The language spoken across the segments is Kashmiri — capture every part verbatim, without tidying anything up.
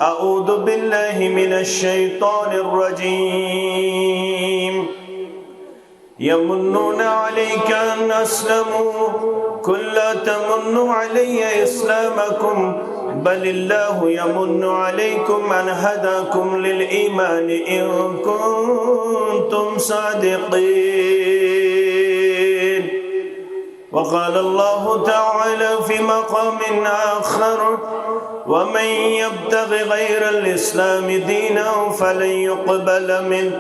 أعوذ بالله من الشيطان الرجيم. يمنون عليك أن أسلموا. قل لا تمنوا علي إسلامكم، بل الله يمن عليكم أن هداكم للإيمان إن كنتم صادقين. وقال الله تعالى في مقام آخر: ومن يبتغ غير الإسلام دينا فلن يقبل منه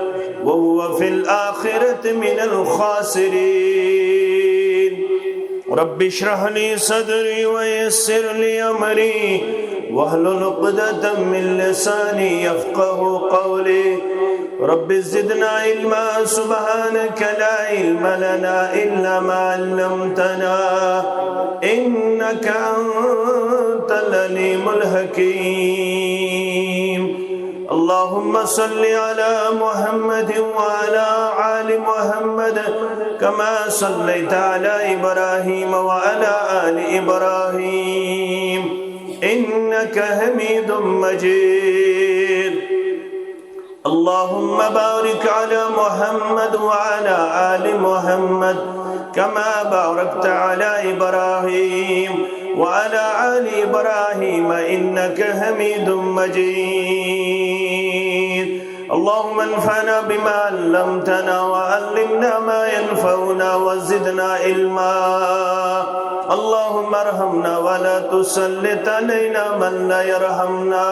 وهو في الآخرة من الخاسرين. رب اشرح لي صدري ويسر لي أمري واحلل عقدة من لساني يفقه قولي. رب زدنا علما، سبحانك لا علم لنا إلا ما علمتنا، إنك أنت العليم الحكيم. اللهم صل على محمد وعلى آل محمد كما صليت على إبراهيم وعلى آل إبراهيم إنك حميد مجيد. اللهم بارك على محمد وعلى آل محمد كما باركت على إبراهيم وعلى آل إبراهيم إنك حميد مجيد. اللهم انفعنا بما علمتنا وعلمنا ما ينفعنا وزدنا علما. اللهم ارحمنا ولا تسلط علينا من لا يرحمنا.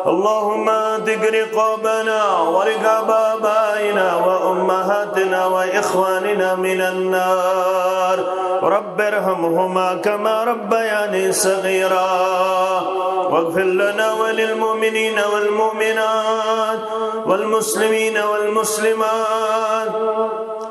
اللهم اعتق رقابنا ورقاب آبائنا وأمهاتنا وإخواننا من النار. رب ارحمهما كما ربياني صغيرا. واغفر لنا وللمؤمنين والمؤمنات والمسلمين والمسلمات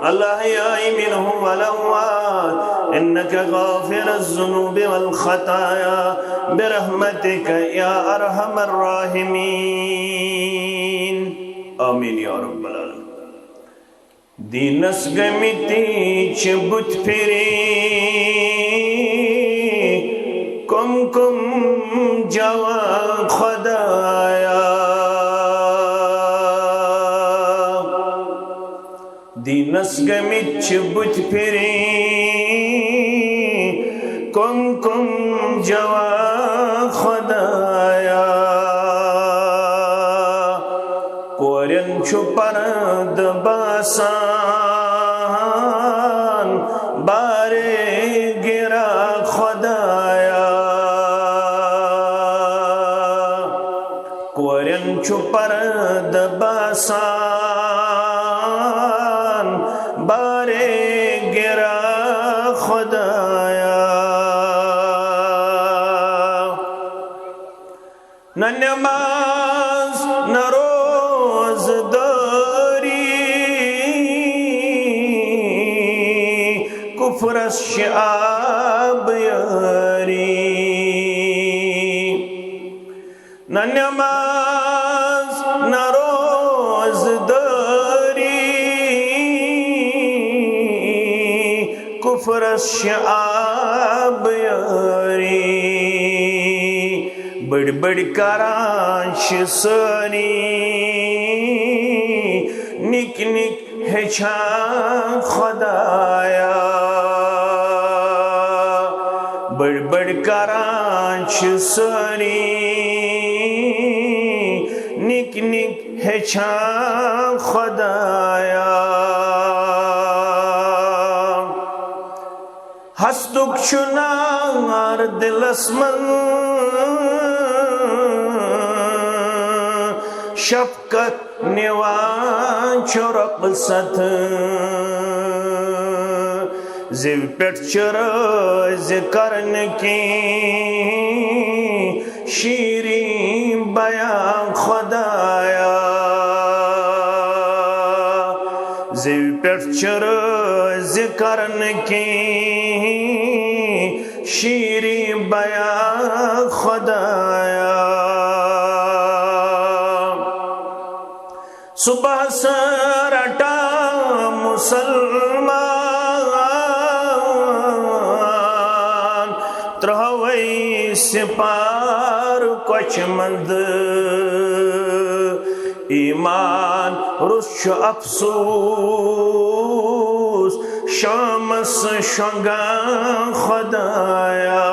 الأحياء منهم والأموات إنك غافر الذنوب والخطايا برحمتك يا أرحم الراحمين. آمين يا رب العالمين. دیٖنس گٔمٕتۍ چھِ بُتھِ پھِرِ، کم کم جوان خدایا۔ دیٖنس گٔمٕتۍ چھِ بُتھِ پھِرِ، کم کم جوان خدایا۔ کورٮ۪ن چھُ پردٕ باسان بارے گِرا خدایا۔ کورٮ۪ن چھُ پردٕ باسان بارے گِرا خدایا۔ نہ نماز نہ روزٕ دٲری، کفرس چھِ آبیٲری۔ نہ نماز نہ روزٕ دٲری، کفرس چھِ آبیٲری۔ بٔڑۍ بٔڑۍ کران چھِ سٲری، نِکۍ نِکۍ ہیٚچھان خدایا۔ بٔڑۍ بٔڑۍ کران چھِ سٲری، نِکۍ نِکۍ ہیٚچھان خدایا۔ ہستُک چھُ نار دِلس منٛز، شفقت نِوان چھُ رۄخصت۔ زِوِ پٮ۪ٹھ چھِ رٲزِ کرنہٕ کِنۍ شیٖریٖن بیان خدایا۔ زِوِ پٮ۪ٹھ چھِ رٲزِ کرنہٕ کِنۍ شیٖریٖن بیان خدایا۔ صبحس رٹان مسلمان، ترٛہوے سپار چمند۔ ایمان روٚس چھُ افسوس شامس شۄنٛگان خۄدایا۔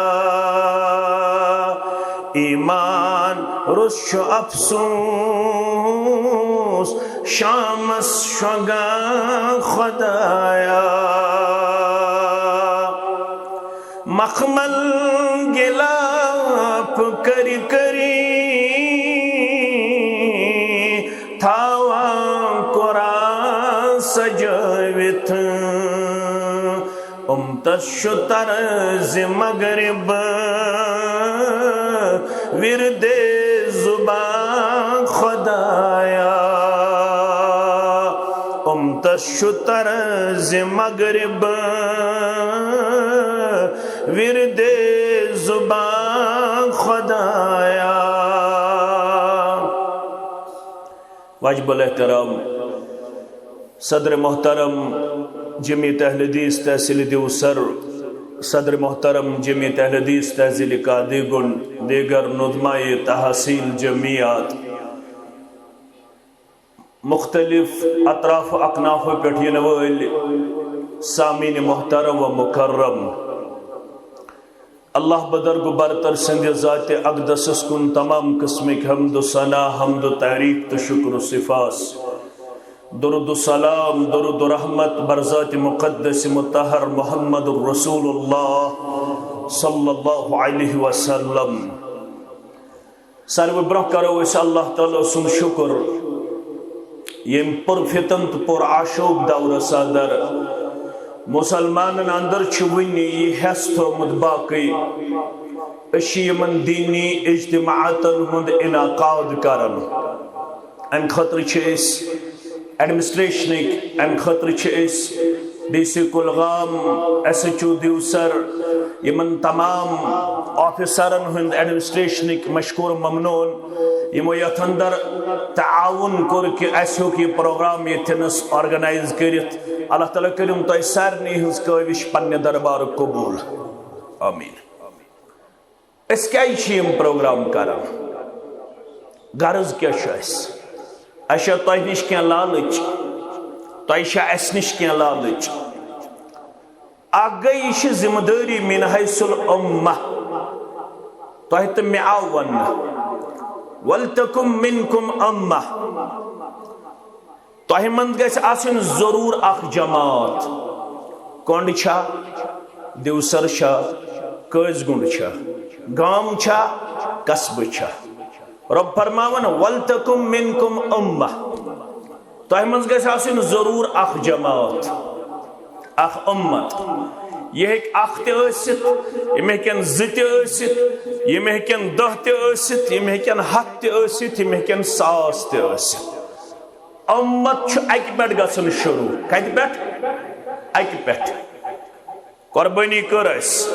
ایمان روٚس چھُ افسوس شامس شۄنٛگان خۄدایا۔ مخمل گِلاپ کٔرۍ کٔرۍ تھاوان قرآن سجٲوِتھ۔ اُمتس چھُ طرزِ مغرب وِردِ زُبان خۄدایا۔ اُمتس چھُ طرزِ مغرب وِردِ زُبان خۄدایا۔ واجب الاحترام صدر محترم جمعیت اہل حدیث تحصیل دیوسر، صدر محترم جمعیت اہل حدیث تحصیل قادی گنڈ، دیگر نظمائے تحصیل جمعیات، مختلف اطراف و اکناف پٮ۪ٹھ یِنہٕ وٲلۍ سامعین محترم و مکرم، اللہ بدرگ و برتر سٕنٛدِ ذاتِ اقدسس کُن تمام قٕسمٕکۍ حمد و ثنا، حمد و تعریف تہٕ شکر و سپاس، درود و سلام، درود و رحمت بر ذاتِ مقدس مطہر محمد رسول اللہ صلی اللہ علیہ وسلم۔ ساروی برونٛہہ کرو أسۍ اللہ تعالیٰ سُنٛد شکر، ییٚمۍ پُرفتن تہٕ پُر آشوب دورس اندر مسلمانن اندر چھُ وُنہِ یہِ حس تھوٚومُت باقٕے۔ أسۍ چھِ یِمن دینی اجتماعاتن ہُنٛد انعقاد کران۔ امہِ خٲطرٕ چھِ أسۍ ایڈمنسٹریشنٕکۍ، امہِ خٲطرٕ چھِ أسۍ D C Kulgam, S H O Devsar, یِمن تمام آفیسرن ہُنٛد ایڈمنسٹریشنٕکۍ مشکور ممنون، یِمو یتھ اندر تعاون کوٚر کہِ اسہِ ہیوٚک یہِ پروگرام ییٚتھٮ۪نس آرگنائز کٔرِتھ۔ اللہ تعالیٰ کٔرِن تۄہہِ سارنٕے ہٕنٛز کٲوِش پننہِ دربارُک قبول۔ آمین۔ أسۍ کیٛازِ چھِ یِم پروگرام کران؟ غرض کیٛاہ چھُ اَسہِ؟ اَسہِ چھا تۄہہِ نِش کینٛہہ لالٕچ؟ تۄہہِ چھا اَسہِ نِش کینٛہہ لالٕچ؟ اکھ گٔے، یہِ چھِ ذمہٕ دٲری من حیث الامہ، تۄہہِ تہٕ مےٚ آو وننہٕ، "ولتکم منکم امہ"۔ تۄہہِ منٛز گژھِ آسٕنۍ ضروٗر اکھ جماعت۔ کۄنٛڈ چھا، دیوسر چھا، قٲضۍ گُنٛڈ چھا، گام چھا، قصبہٕ چھا؟ رۄب فرماوان، "ولتکم منکم امہ"۔ تۄہہِ منٛز گژھِ آسٕنۍ ضروٗر اکھ جماعت، اکھ امت۔ یہِ ہیٚکہِ اکھ تہِ ٲسِتھ، یِم ہیٚکن زٕ تہِ ٲسِتھ، یِم ہیٚکن دَہ تہِ ٲسِتھ، یِم ہیٚکن ہتھ تہِ ٲسِتھ، یِم ہیٚکن ساس تہِ ٲسِتھ۔ امت چھُ اکہِ پٮ۪ٹھ گژھُن شروع۔ کتہِ پٮ۪ٹھ؟ اکہِ پٮ۪ٹھ۔ قربٲنی کٔر اَسہِ۔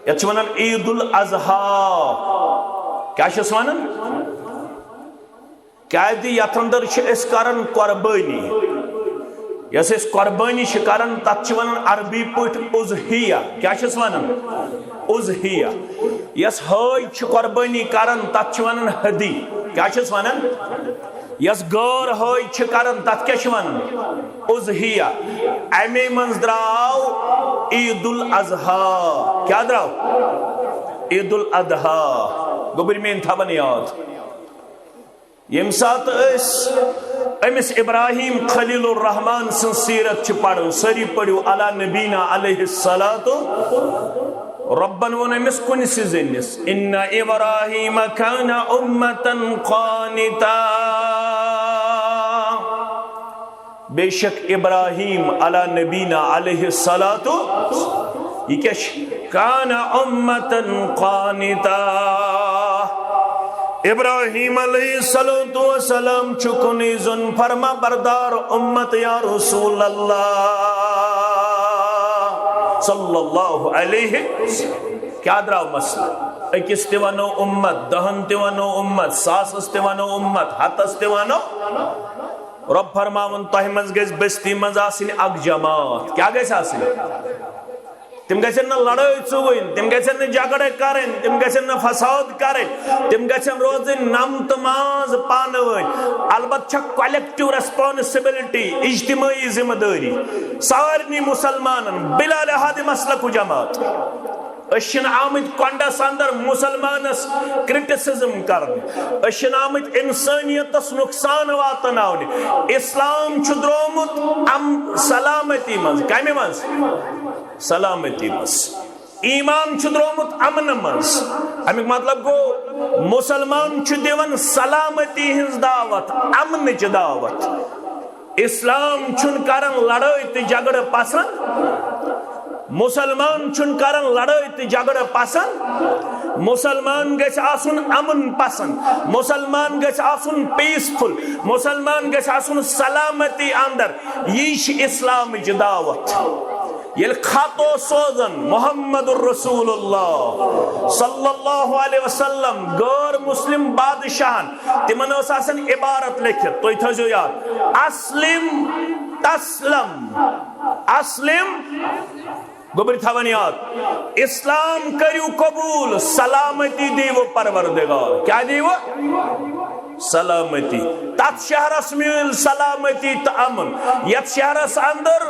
یتھ چھِ ونان عید الاضحیٰ۔ کیٛاہ چھِس ونان؟ کیٛازِ یتھ اندر چھِ أسۍ کران قربٲنی۔ یۄس أسۍ قربٲنی چھِ کران، تتھ چھِ ونان عربی پٲٹھۍ اضحیہ۔ کیٛاہ چھِس ونان؟ اضحیہ۔ یۄس حٲج چھِ قربٲنی کران، تتھ چھِ ونان ہدی۔ کیٛاہ چھِس ونان؟ یۄس گٲر حٲج چھِ کران، تتھ کیٛاہ چھِ ونان؟ اضحیہ۔ اَمے منٛز درٛاو عید الاضحیٰ۔ کیٛاہ درٛاو؟ عید الاضحیٰ۔ گوٚبرۍ میٛٲنۍ تھاوان یاد۔ ییٚمہِ ساتہٕ أسۍ أمِس ابراہیم خلیل الرحمان سٕنٛز سیرت چھِ پران، سٲری پٔرِو علی نبینا علیہ الصلوۃ۔ رۄبن ووٚن أمِس کُنسٕے زٔنِس، "ان ابراہیم کان امتا قانتا"۔ بے شک ابراہیم علی نبینا علیہ الصلوۃ، یہِ کیٛاہ چھِ؟ کان امتا قانتا۔ ابراہیم علیہ الصلوۃ والسلام چھُ کُنُے زوٚن فرما بردار امت یا رسول اللہ صلی اللہ علیہ وسلم۔ کیٛاہ درٛاو مسلہٕ؟ أکِس تہِ ونو امت، دہن تہِ ونو امت، ساسس تہِ ونو امت، ہتس تہِ ونو۔ رۄب فرماوُن، تۄہہِ منٛز گژھِ بستی منٛز آسٕنۍ اکھ جماعت۔ کیٛاہ گژھِ آسٕنۍ؟ تِم گژھن نہٕ لڑٲے ژُوٕنۍ، تِم گژھن نہٕ جھگڑٕ کرٕنۍ، تِم گژھن نہٕ فساد کرٕنۍ، تِم گژھن روزٕنۍ نم تہٕ ماز پانہٕ ؤنۍ۔ البتہٕ چھےٚ collective responsibility، اجتماعی ذمہ دٲری سارنٕے مسلمانن بلا لحاظ مسلک و جماعت۔ أسۍ چھِنہٕ آمٕتۍ کۄنڈس اندر مسلمانس criticism کرنہِ، أسۍ چھِنہٕ آمٕتۍ انسٲنیتس نقصان واتناونہِ۔ اسلام چھُ درٛامُت ام سلامتی منٛز۔ کمہِ منٛز؟ سلامتی منٛز۔ ایمان چھُ درٛامُت امنہٕ منٛز۔ امیُک مطلب گوٚو، مسلمان چھُ دِوان سلامتی ہٕنٛز دعوت، امنٕچ دعوت۔ اسلام چھُنہٕ کران لڑٲے تہٕ جھگڑٕ پسند۔ مسلمان چھُنہٕ کران لڑٲے تہٕ جھگڑٕ پسند۔ مسلمان گژھِ آسُن امن پسند۔ مسلمان گژھِ آسُن peaceful۔ مسلمان گژھِ آسُن سلامتی اندر۔ یی چھِ اسلامٕچ دعوت۔ ییٚلہِ خط اوس سوزان محمد رسول اللہ صلی اللہ علیہ وسلم غٲر مسلم بادشاہن، تِمن ٲس آسان عبارت لیکھِتھ، تُہۍ تھٲیزیو یاد، اسلم تسلم، اسلم، گوٚبرۍ تھاوان یاد، اسلام کٔرِو قبول، سلامتی دیٖوٕ پروردگار۔ کیٛاہ دیٖوٕ؟ سلامتی۔ تتھ شہرس میل سلامتی تہٕ امن، یتھ شہرس اندر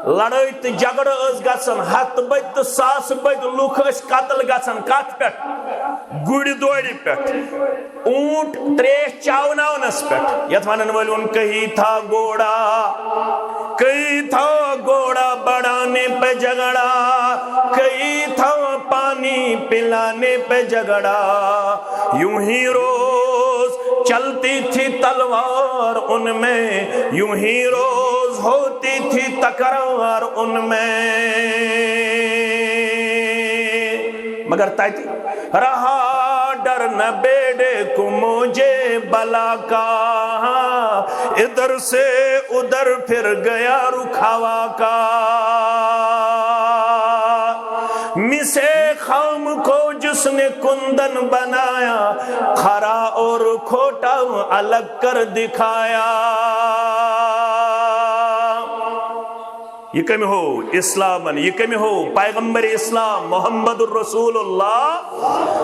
لڑٲے تہٕ جھگڑٕ ٲس گژھان، ہتہٕ بٔدۍ تہٕ ساسہٕ بٔدۍ لُکھ ٲسۍ قتل گژھان۔ کتھ پٮ۪ٹھ؟ گُرۍ دورِ پٮ۪ٹھ، اوٗنٹ تریش چاوناونس پٮ۪ٹھ، یتھ ونان وٲلۍ ووٚن، کہی تھا گوڑا، کہی تھا گوڑا بڑھانے پہ جھگڑا، کہی تھا پانی پلانے پہ جھگڑا، یوں ہی روز چلتی تھی تلوار ان میں، یوں ہی روز ہوتی تھی تکرار ان میں۔ مگر تتہِ رہا ڈر نہ بیڑے کو مجھے بلا کا، ادھر سے ادھر پھر گیا رکھاوا کا۔ مسے خام کو جس نے کندن بنایا، کھرا اور کھوٹا الگ کر دکھایا۔ یہ کمہِ ہوو؟ اسلامن۔ یہ کمہِ ہوو؟ پیغمبر اسلام محمد رسول اللہ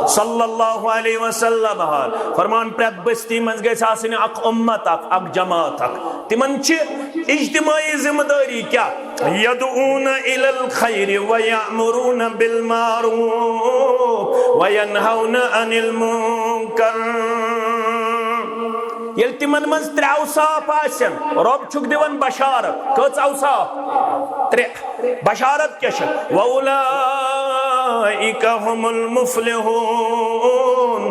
صلی اللہ علیہ وسلم۔ فرمان، پرٛٮ۪تھ بستی منٛز گژھِ آسٕنۍ اکھ امت اکھ، اکھ جماعت اکھ۔ تِمن چھِ اجتماعی ذمہ دٲری کیٛاہ؟ یدعون الی الخیر ویأمرون بالمعروف وینہون عن المنکر۔ ییٚلہِ تِمن منٛز ترٛےٚ اوصاف آسن، رۄب چھُکھ دِوان بشارت۔ کٔژ اوصاف؟ ترٛےٚ۔ بشارت کیٛاہ چھِ؟ وَأُولَٰئِكَ هُمُ الْمُفْلِحُونَ۔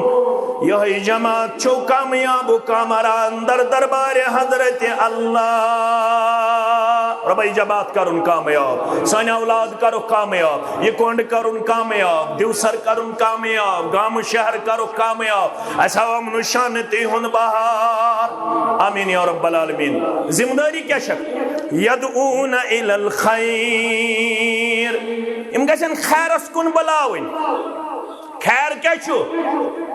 یِہوٚے جماعت چھُ کامیاب و کامران در دربارِ حضرت اللہ۔ رۄبے جماعت کرُن کامیاب، سٲنۍ اولاد کرُکھ کامیاب، یہِ کۄنٛڈ کرُن کامیاب، دیوسر کرُن کامیاب، گامہٕ شہر کرُکھ کامیاب۔ اسہِ ہاو امن و شانتی ہُنٛد بہار۔ آمین یا رب العالمین۔ ذمہ دٲری کیٛاہ چھےٚ؟ یدعون الی الخیر۔ یِم گژھن خیرس کُن بُلاوٕنۍ۔ خیر کیٛاہ چھُ؟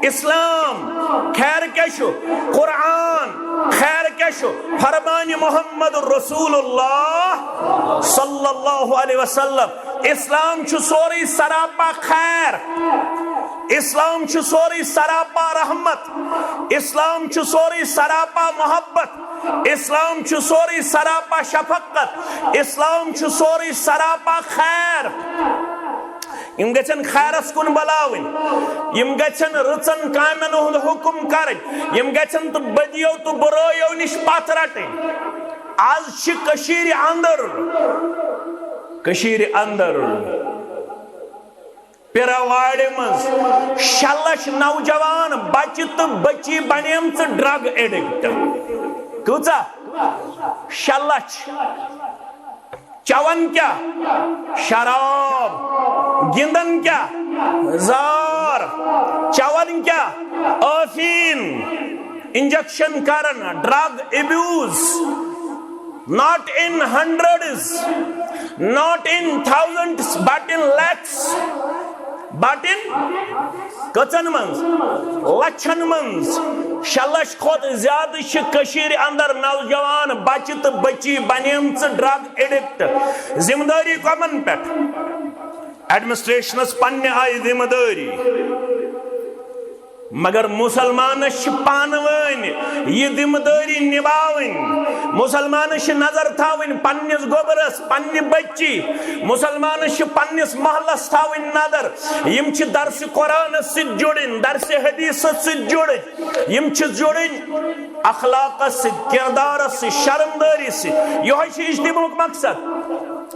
اسلام۔ خیر کیٛاہ چھُ؟ قرآن۔ خیر کیٛاہ چھُ؟ فرمان محمد رسول اللہ صلی اللہ علیہ وسلم۔ اسلام چھُ سورُے سراپا خیر۔ اسلام چھُ سورُے سراپا رحمت۔ اسلام چھُ سورُے سراپا محبت۔ اسلام چھُ سورُے سراپا شفقت۔ اسلام چھُ سورُے سراپا خیر۔ یِم گژھن خیرس کُن بلاوٕنۍ۔ یِم گژھن رٕژن کامٮ۪ن ہُنٛد حُکم کرٕنۍ۔ یِم گژھن تہٕ بدیو تہٕ بُرٲیو نِش پتھ رٹٕنۍ۔ آز چھِ کٔشیٖرِ اندر، کٔشیٖرِ اندر پیرا واڑِ منٛز شےٚ لچھ نوجوان بچہِ تہٕ بچی بنیمژٕ drug addict۔ کۭژاہ؟ شےٚ لچھ۔ چون کیا؟ شراب۔ گندن کیا؟ زار۔ چون کیا؟ افین۔ انجیکشن کرن، drug abuse۔ Not in hundreds, not in thousands, but in lakhs۔ But in کٔژن منٛز؟ لچھن منٛز۔ شےٚ لچھ کھۄتہٕ زیادٕ چھِ کٔشیٖرِ اندر نوجوان بچہِ تہٕ بچی بنیمژٕ drug addict۔ ذمہٕ دٲری کمن پٮ۪ٹھ؟ ایڈمنسٹریشنس پننہِ آیہِ ذمہٕ دٲری، مگر مسلمانس چھِ پانہٕ وٲنۍ یہِ ذمہٕ دٲری نباوٕنۍ۔ مسلمانس چھِ نظر تھاوٕنۍ پننِس گوٚبرس، پننہِ بچی۔ مسلمانس چھِ پننِس محلس تھاوٕنۍ نظر۔ یِم چھِ درسِ قرآنس سۭتۍ جُڑٕنۍ، درسِ حدیثس سۭتۍ جُڑٕنۍ۔ یِم چھِ جُڑٕنۍ اخلاقس سۭتۍ، کردارس سۭتۍ، شرمدٲری سۭتۍ۔ یِہوٚے چھُ اجتماعُک مقصد۔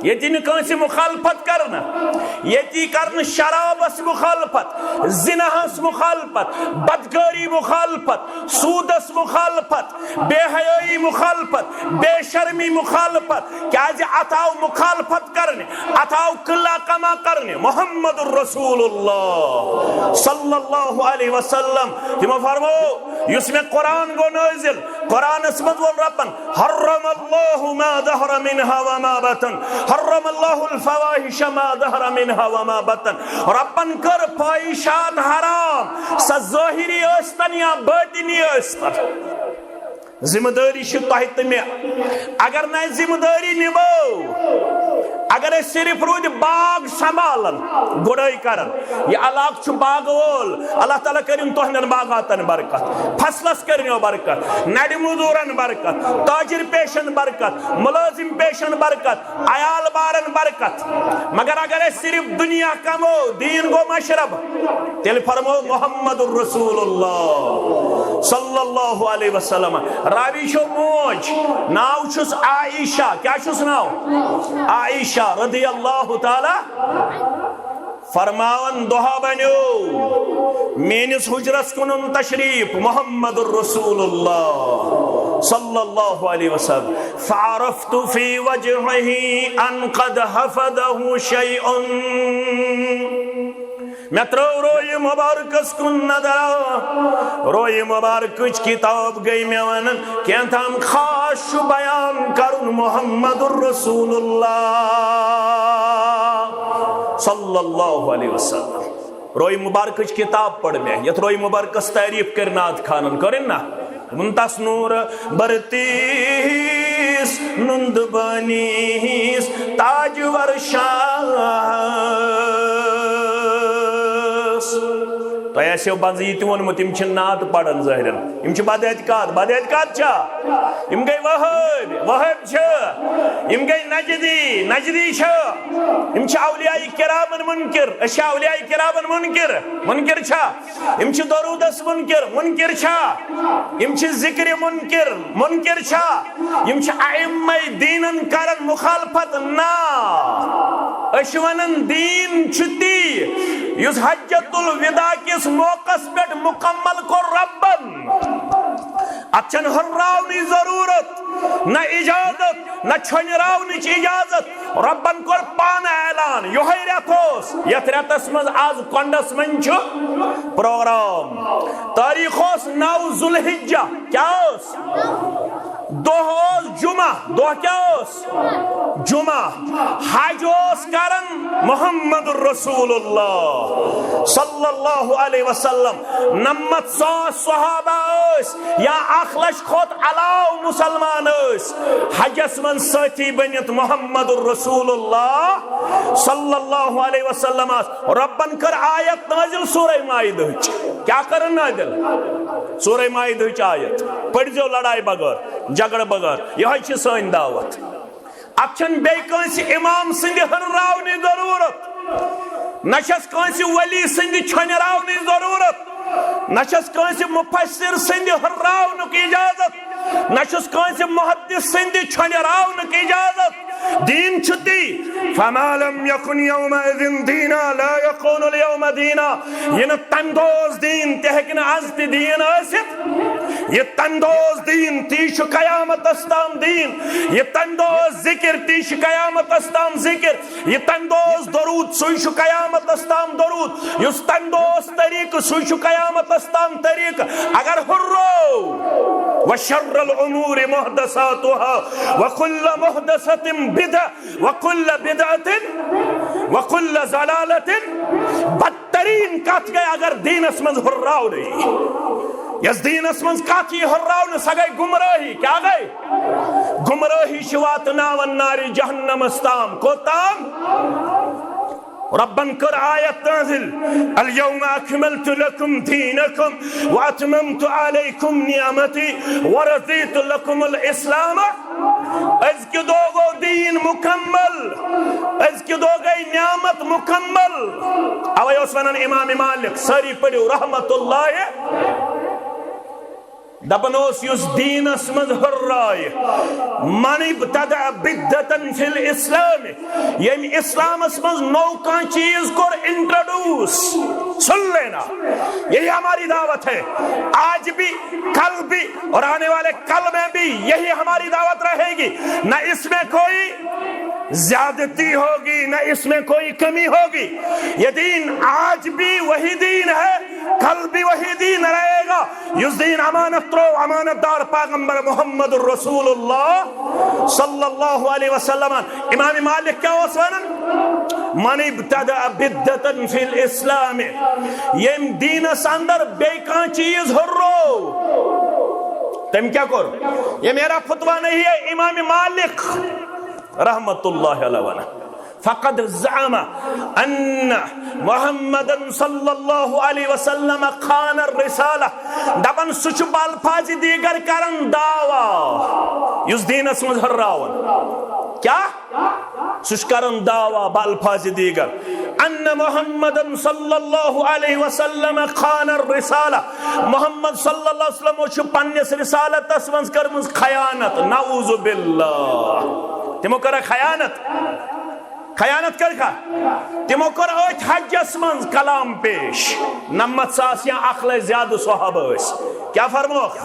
ییٚتہِ نہٕ کٲنٛسہِ مخالفت کرنہٕ، ییٚتہِ کرنہٕ شرابس مخالفت، زناہس مخالفت، بدکٲری مخالفت، سودس مخالفت، بے حیٲیی مخالفت، بے شرمی مخالفت۔ کیازِ اتھ آو مخالفت کرنہٕ، اتھ آو قلعہ کما کرنہٕ۔ محمد رسول اللہ صلی اللہ علیہ وسلم، تِمو فرمو، یُس مےٚ قرآن گوٚو نٲزِل، قرآنس منٛز ووٚن رۄبن، حرم اللہ ما ظہر منها وما بطن، حرم اللہ الفواحش ما ظہر منها وما بطن۔ رۄبن کٔر فاحشات حرام، سۄ ظٲہری ٲسۍتن یا باطنی ٲسۍتن۔ ذمہٕ دٲری چھِ تۄہہِ تہٕ مےٚ۔ اگر نہٕ اَسہِ ذمہٕ دٲری نِبٲو، اگر أسۍ صرف روٗدۍ باغ سنبھالن، گُڈٲے کرن، یہِ علاقہٕ چھُ باغہٕ وول، اللہ تعالیٰ کٔرِن تُہنٛدٮ۪ن باغاتن برکت، فصلس کٔرِنو برکت، نرِ مزوٗرن برکت، تاجر پیشن برکت، مُلٲزِم پیشن برکت، عیال بارن برکت۔ مگر اگر أسۍ صرف دُنیا کمو، دیٖن گوٚو مشرب، تیٚلہِ فرمو محمد رسول اللہ صلی اللہ علیہ وسلم۔ راوی چھو موج، ناو چھُس عائشہ۔ کیٛاہ چھُس ناو؟ عائشہ رضی اللہ تعالیٰ۔ فرماوان، دۄہا بنیو میٲنِس حجرس کُن اوٚن تشریف محمد رسول اللہ صلی اللہ علیہ وسلم۔ فعرفت في وجهه أن قد حفظه شيء۔ مےٚ ترٲو رویہِ مبارکس کُن نظر، رویہِ مبارکٕچ کتاب گٔے مےٚ ونان، کینٛہہ تام خاص چھُ بیان کرُن محمد رسول اللہ صلی اللہ علیہ وسلم۔ رویہِ مبارکٕچ کتاب پٔر مےٚ، یتھ رویہِ مبارکس تعریف کٔر نعت خانن، کٔرٕن نا؟ ووٚن تس نور برتیس نُند بٲنیس تاجور شاہس۔ تۄہہِ آسیو منٛزٕ یہِ تہِ ووٚنمُت، یِم چھِ نعت پران ظٲہرن، یِم چھِ بد اعتقاد۔ بد اعتقاد چھا؟ یِم گٔے وہٲبۍ، وہٲبۍ چھِ، یِم گٔے نجدی، نجدی چھِ، یِم چھِ اولیاء کرامن منکر۔ أسۍ چھِ اولیاء کرامن منکر، منکر چھا؟ یِم چھِ درودس منکر، منکر چھا؟ یِم چھِ ذکرِ منکر، منکر چھا؟ یِم چھِ ائمہ دینن کران مخالفت؟ نا، أسۍ چھِ ونان دین چھُ تی یُس حجۃ الوداع کِس موقعس پٮ۪ٹھ مکمل کوٚر ربن۔ اتھ چھنہٕ ہُرراونٕچ ضرورت، نہ اجازت، نہ چھۄنراونٕچ اجازت۔ رۄبن کوٚر پانہٕ اعلان، یۄہے رٮ۪تھ اوس، یتھ رٮ۪تس منٛز از کۄنڈس منٛز چھُ پروگرام۔ تٲریخ اوس نو ذوالحجہ۔ کیٛاہ اوس؟ دۄہ اوس جمعہ۔ دۄہ کیٛاہ اوس؟ جمعہ۔ حج اوس کران محمد رسول اللہ صلی اللہ علیہ وسلم۔ نمتھ ساس صحابہ ٲسۍ یا اکھ لچھ کھۄتہٕ علاوٕ مسلمان ٲسۍ، حجس منٛز سٲتھی بٔنِتھ محمد رسول اللہ صلی اللہ علیہ وسلمس۔ رۄبن کٔر آیت نٲزِل سورہ مائدہٕچ۔ کیٛاہ کٔرٕن نٲزِل؟ سورہ مائدہٕچ آیت۔ پٔرۍزیو لڑایہِ بغٲر، جھگڑٕ بغٲر۔ یِہوٚے چھِ سٲنۍ دعوت۔ اتھ چھنہٕ بیٚیہِ کٲنٛسہِ امام سٕنٛدِ ہُرراونٕچ ضروٗرت، نہ چھس کٲنٛسہِ ولی سٕنٛدِ چھۄنراونٕچ ضروٗرت، نہ چھس کٲنٛسہِ مفسر سٕنٛدِ ہُرراونُک اجازت، نہ چھس کٲنٛسہِ محدث سٕنٛدِ چھۄنراونُک اجازت۔ دین چھُ تی، فما لم یکن یومئذ دینا لا یکون الیوم دینا۔ یہِ نہٕ تمہِ دۄہ اوس دین، تہِ ہیٚکہِ نہٕ از تہِ دین ٲسِتھ۔ یہِ تمہِ دۄہ اوس دین، تی چھُ قیامتس تام دین۔ یہِ تمہِ دۄہ اوس ذکر، تی چھُ قیامتس تام ذکر۔ یہِ تمہِ دۄہ اوس درود، سُے چھُ قیامتس تام درود۔ یُس تمہِ دۄہ اوس طریقہٕ، سُے چھُ قیامتس تام طریقہٕ۔ اگر ہُرو، وشر الامور محدثاتها، وکل محدثة بدعة، وکل بدعة، وکل ضلالة۔ بدترین کتھ گٔے اگر دینس منٛز ہُرراونٕے۔ یۄس دینس منٛز کتھ یی ہُرراونہٕ، سۄ گٔے گمراہی۔ کیٛاہ گٔے؟ گمراہی چھِ واتناوان نارِ جہنمس تام۔ کوٚت تام؟ ربن کٔر آیت نازل، الیوم اکملت لکم دینکم واتممت علیکم نعمتی ورضیت لکم الاسلام۔ أزکہِ دۄہ گوٚو دیٖن مکمل، أزکہِ دۄہ گٔے نعمت مکمل۔ اوے اوس ونان امام مالک، سٲری پٔرِو رحمت اللہ۔ دپان اوس، یُس دیٖنس منٛز ہُررایہِ، من ابتدع بدعة فی الاسلام، ییٚمۍ اسلامس منٛز نوٚو کانٛہہ چیٖز کوٚر انٹروڈیوس، سن لینا، یہی ہماری دعوت ہے۔ آج بھی، کل بھی اور آنے والے کل میں بھی یہی ہماری دعوت رہے گی۔ نہ اس میں کوئی زیادتی ہوگی، نہ اس میں کوئی کمی ہوگی۔ یہ دین آج بھی وہی دین ہے، کل بھی وہی دین رہے گا۔ یُس دیٖن امانت ترٛوو امانت دار پیغمبر محمد رسول اللہ صلی اللہ علیہ وسلم۔ امام مالک کیٛاہ اوس ونان؟ من ابتدع بدعة فی الاسلام، ییٚمۍ دیٖنس اندر بیٚیہِ کانٛہہ چیٖز ہُرروو، تٔمۍ کیٛاہ کوٚر؟ یہ میرا فتویٰ نہیں ہے، امام مالک رحمت اللہ علیہ ونان۔ فقد زعم ان محمدا صلی اللہ علیہ وسلم خان الرسالہ۔ دپان سُہ چھُ بالفاظ دیگر کران دعویٰ، یُس دیٖنس منٛز ہُرراوان۔ کیٛاہ؟ سُہ چھُ کران دعویٰ بالفاظ دیگر، ان محمدا صلی اللہ علیہ وسلم خان الرسالہ۔ محمد صلی اللہ علیہ وسلم چھُ پننِس رسالتس منٛز کٔرمٕژ خیانت، نعوذ باللہ۔ تِمو کٔر خیانت۔ خیانت کٔرکھا؟ تِمو کوٚر أتھۍ حجس منٛز کلام پیش۔ نَمَتھ ساس یا اکھ لچھ زیادٕ صحابہٕ ٲسۍ۔ کیٛاہ فرموکھ؟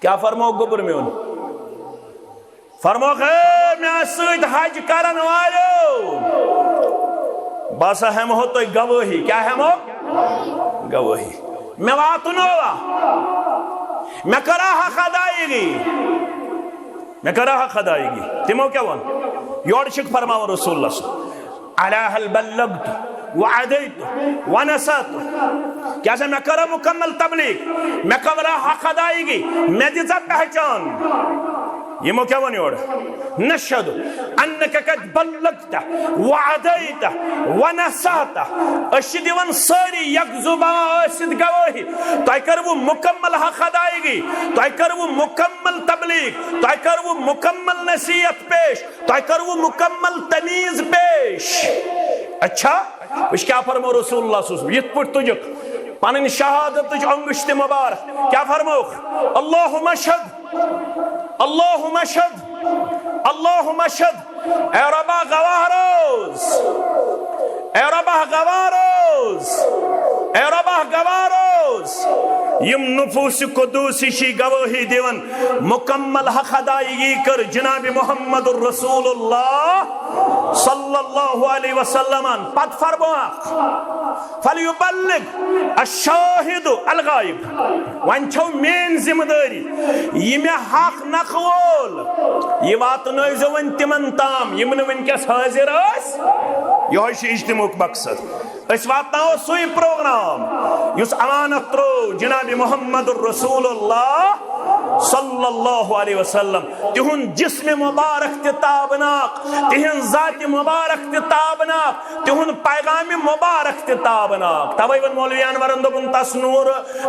کیٛاہ فرموکھ گوٚبُر میون؟ فرموکھ، اے مےٚ سۭتۍ حج کرن والیو، بہٕ ہسا ہٮ۪مہو تۄہہِ گوٲہی۔ کیٛاہ ہٮ۪مو؟ گوٲہی۔ مےٚ واتنووا؟ مےٚ کٔرا حق ادایگی؟ مےٚ کٔرا حق ادایگی؟ تِمو کیٛاہ ووٚن؟ یورٕ چھِکھ فرماوان رسول اللہ صلی اللہ علیہ وسلم، الا هل بلغت وادیت ونصحت؟ کیٛاہ سا مےٚ کٔرا مکمل تبلیغ؟ مےٚ کٔرا حق ادایگی؟ مےٚ دِژا پہچان؟ یِمو کیٛاہ ووٚن یورٕ؟ نشہد انک قد بلغت وادیت ونصحت۔ أسۍ چھِ دِوان سٲری یک زبان ٲسِتھ گوٲہی، تۄہہِ کٔروٕ مکمل حق ادایگی، تۄہہِ کٔروٕ مکمل تبلیغ، تۄہہِ کٔروٕ مکمل نصیحت پیش، تۄہہِ کٔروٕ مکمل تمیٖز پیش۔ اچھا، وٕچھ کیٛاہ فرمو رسول اللہ صلی اللہ علیہ وسلم، یِتھ پٲٹھۍ تُجُکھ پنٕنۍ شہادتٕچ انگشت مبارک، کیٛاہ فرموکھ؟ اللہم اشہد، اللہم اشہد، اللہم اشہد۔ اے ربا گواہ روز، اے ربا گواہ روز، اے ربا گواہ روز۔ یِم نفوس قدوسی چھِ گوٲہی دِوان، مکمل حق ادایگی کٔر جناب محمد رسول اللہ صلی اللہ علیہ وسلمن۔ پتہٕ فرموکھ، فلیبلغ الشاہد الغائب۔ وۄنۍ چھو میٲنۍ ذمہ دٲری، یہِ مےٚ حق نقل وول، یہِ واتنٲیزیو وۄنۍ تِمن تام، یِم نہٕ وٕنکیٚس حٲضِر ٲسۍ۔ یِہوٚے چھُ اجتماعُک مقصد۔ أسۍ واتناوو سُے پروگرام، یُس امانت ترٛوو جناب محمد رسول اللہ صلی اللہ علیہ وسلم۔ تِہُنٛد جسم مبارک تہِ تابناک، تِہنٛز ذات مبارک تہِ تابناک، تِہُنٛد پیغام مبارک تہِ تابناک۔ توے ووٚن مولوی انورن، دوٚپُن، تس نور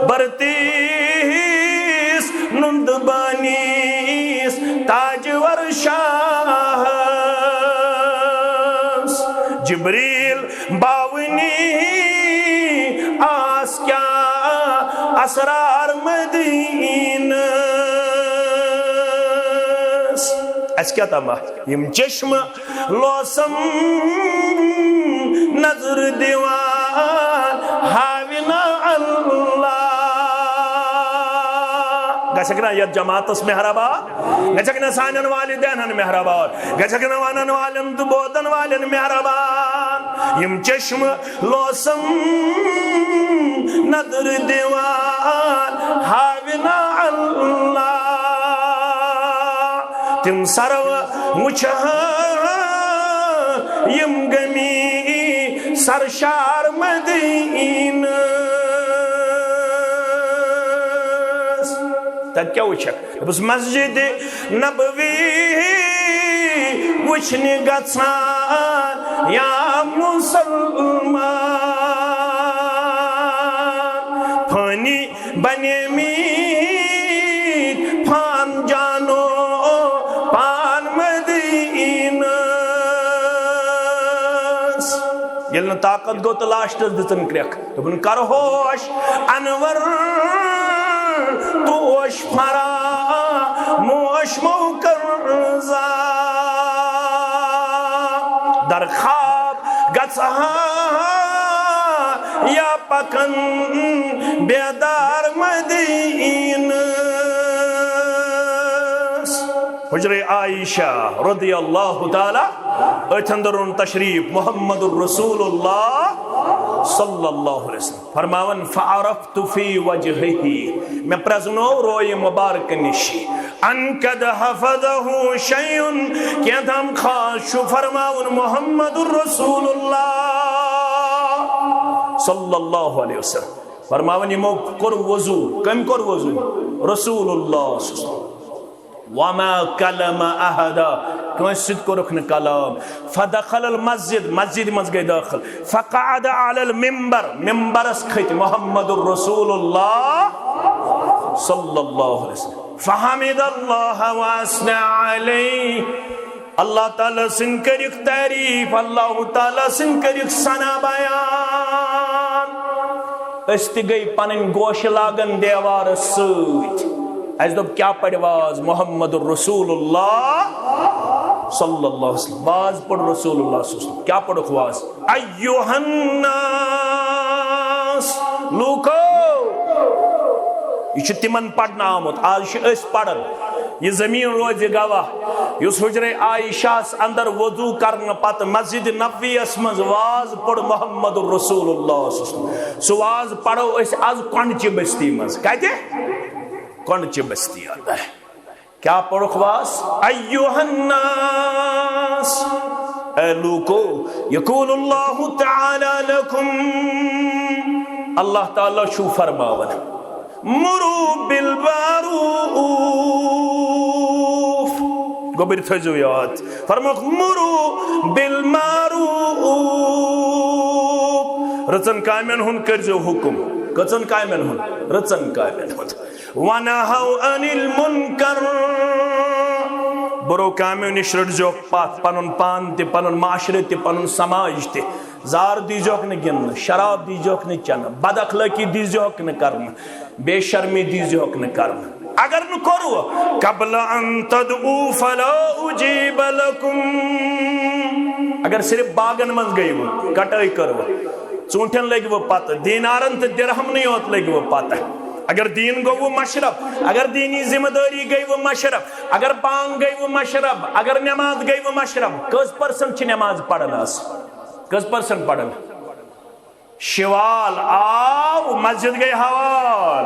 برتیس نُند بانیس تاجور شاہس، جبریل باونی آس کیا اسرار مدینس۔ اسہِ کیٛاہ تام یِم چشمہٕ لوسم نظر دیوان ہاونا اللہ۔ گژھکھ نا یتھ جماعتس مہربان، گژھکھ نا سانٮ۪ن والدینن مہربان، گژھکھ نا ونن والٮ۪ن تہٕ بوزن والٮ۪ن مہربان۔ یِم چشمہٕ لوسم نظر دیوان ہاونا اللہ۔ تِم سرو وٕچھان یِم گمی سرشار مدینس۔ تتہِ کیٛاہ وٕچھکھ؟ دوٚپُس، مسجد نبوی وٕچھنہِ گژھان یا مسلمان، فانی بنیمٕتۍ فان جانو پان مدینس۔ ییٚلہِ نہٕ طاقت گوٚو تہٕ لاسٹس دِژٕن کرٛٮ۪کھ، دوٚپُن، "کرہوش انور توش فراموش مو کرزا، در خواب گژھا یا پکن بیدار مدینس۔" حجرِ عائشہ رضی اللہ تعالیٰ، أتھۍ اندر اوٚن تشریف محمد رسول اللہ صلی اللہ علیہ وسلم۔ فرماوان، "فعرفت فی وجہہ"، مےٚ پرزنو رویہِ مبارک نِش، "ان قد حفظہ شیء"، کینٛہہ تام خاص چھُ فرماوُن محمد رسول اللہ صلی اللہ علیہ وسلم۔ فرماوان، یِمو کوٚر وضو، کٔمۍ کوٚر وضو؟ رسول اللہ صلی اللہ علیہ وسلم۔ وما کلم احدا، کٲنٛسہِ سۭتۍ کوٚرُکھ نہٕ کلام۔ فدخل المسجد، مسجد منٛز گٔے دٲخل۔ فقعد علی المنبر، منبرس کھٔتۍ محمد رسول اللہ صلی اللہ علیہ وسلم۔ فحمد اللہ واثنى علیہ، اللہ تعالیٰ سٕنٛدۍ کٔرِکھ تعریٖف، اللہ تعالیٰ سٕنٛدۍ کٔرِکھ ثنا بیان۔ أسۍ تہِ گٔے پنٕنۍ گوشہِ لاگن دیوارس سۭتۍ۔ اسہِ دوٚپ، کیٛاہ پرِ واز محمد رسول اللہ صلی اللہ علیہ وسلم؟ واز پوٚر رسول اللہ صلی اللہ علیہ وسلم۔ کیٛاہ پوٚرُکھ واز؟ ایُّہَا الناس، لوٗکو، یہِ چھُ تِمن پرنہٕ آمُت، آز چھِ أسۍ پران۔ یہِ زٔمیٖن روزِ گواہ، یُس حجرے عائشہس اندر وضو کرنہٕ پتہٕ مسجد نبویس منٛز واز پوٚر محمد رسول اللہ صلی اللہ علیہ وسلم۔ سُہ واز پرو أسۍ آز کۄنڈچہِ بستی منٛز۔ کتہِ؟ کۄنڈچہِ بستی اندر۔ کیٛاہ پوٚرُکھ واز؟ ایُّہَا الناس، اے لوٗکو، یقول اللہ تعالیٰ لکم، اللہ تعالیٰ چھُ فرماوان، مروا بالمعروف۔ گوٚبٕرۍ تھٲیزیو یاد، فرموکھ، مروا بالمعروف۔ رٕژن کامٮ۪ن ہُنٛد کٔرزیو حُکم۔ کٔژن کامٮ۪ن ہُنٛد؟ رٕژن کامٮ۪ن ہُنٛد۔ ونہوا عن المنکر۔ بُرو کامیو نِش رٔٹزیوکھ پتھ، پنُن پان تہِ، پنُن معاشرٕ تہِ، پنُن سماج تہِ۔ زار دیزیوکھ نہٕ گِنٛدنہٕ، شراب دیزیوکھ نہٕ چٮ۪نہٕ، بد اخلٲقی دیزیوکھ نہٕ کرنہٕ، بے شرمی دیزیوکھ نہٕ کرنہٕ۔ اگر نہٕ کوٚروٕ، قبل ان تدعوا فلا اجیب لکم۔ اگر صرف باغن منٛز گٔیوٕ، کٹٲے کٔروٕ، ژوٗنٛٹھٮ۪ن لٔگوٕ پتہٕ، دینارن تہٕ درہمنٕے یوت لٔگوٕ پتہٕ، اگر دیٖن گوٚوٕ مشرف، اگر دیٖنی ذمہٕ دٲری گٔیوٕ مشرف، اگر بانگ گٔیوٕ مشرف، اگر نماز گٔیوٕ مشرف، کٔژ percent چھِ نماز پران آز؟ کٔژ percent پران؟ شوال آو، مسجد گٔے حوال۔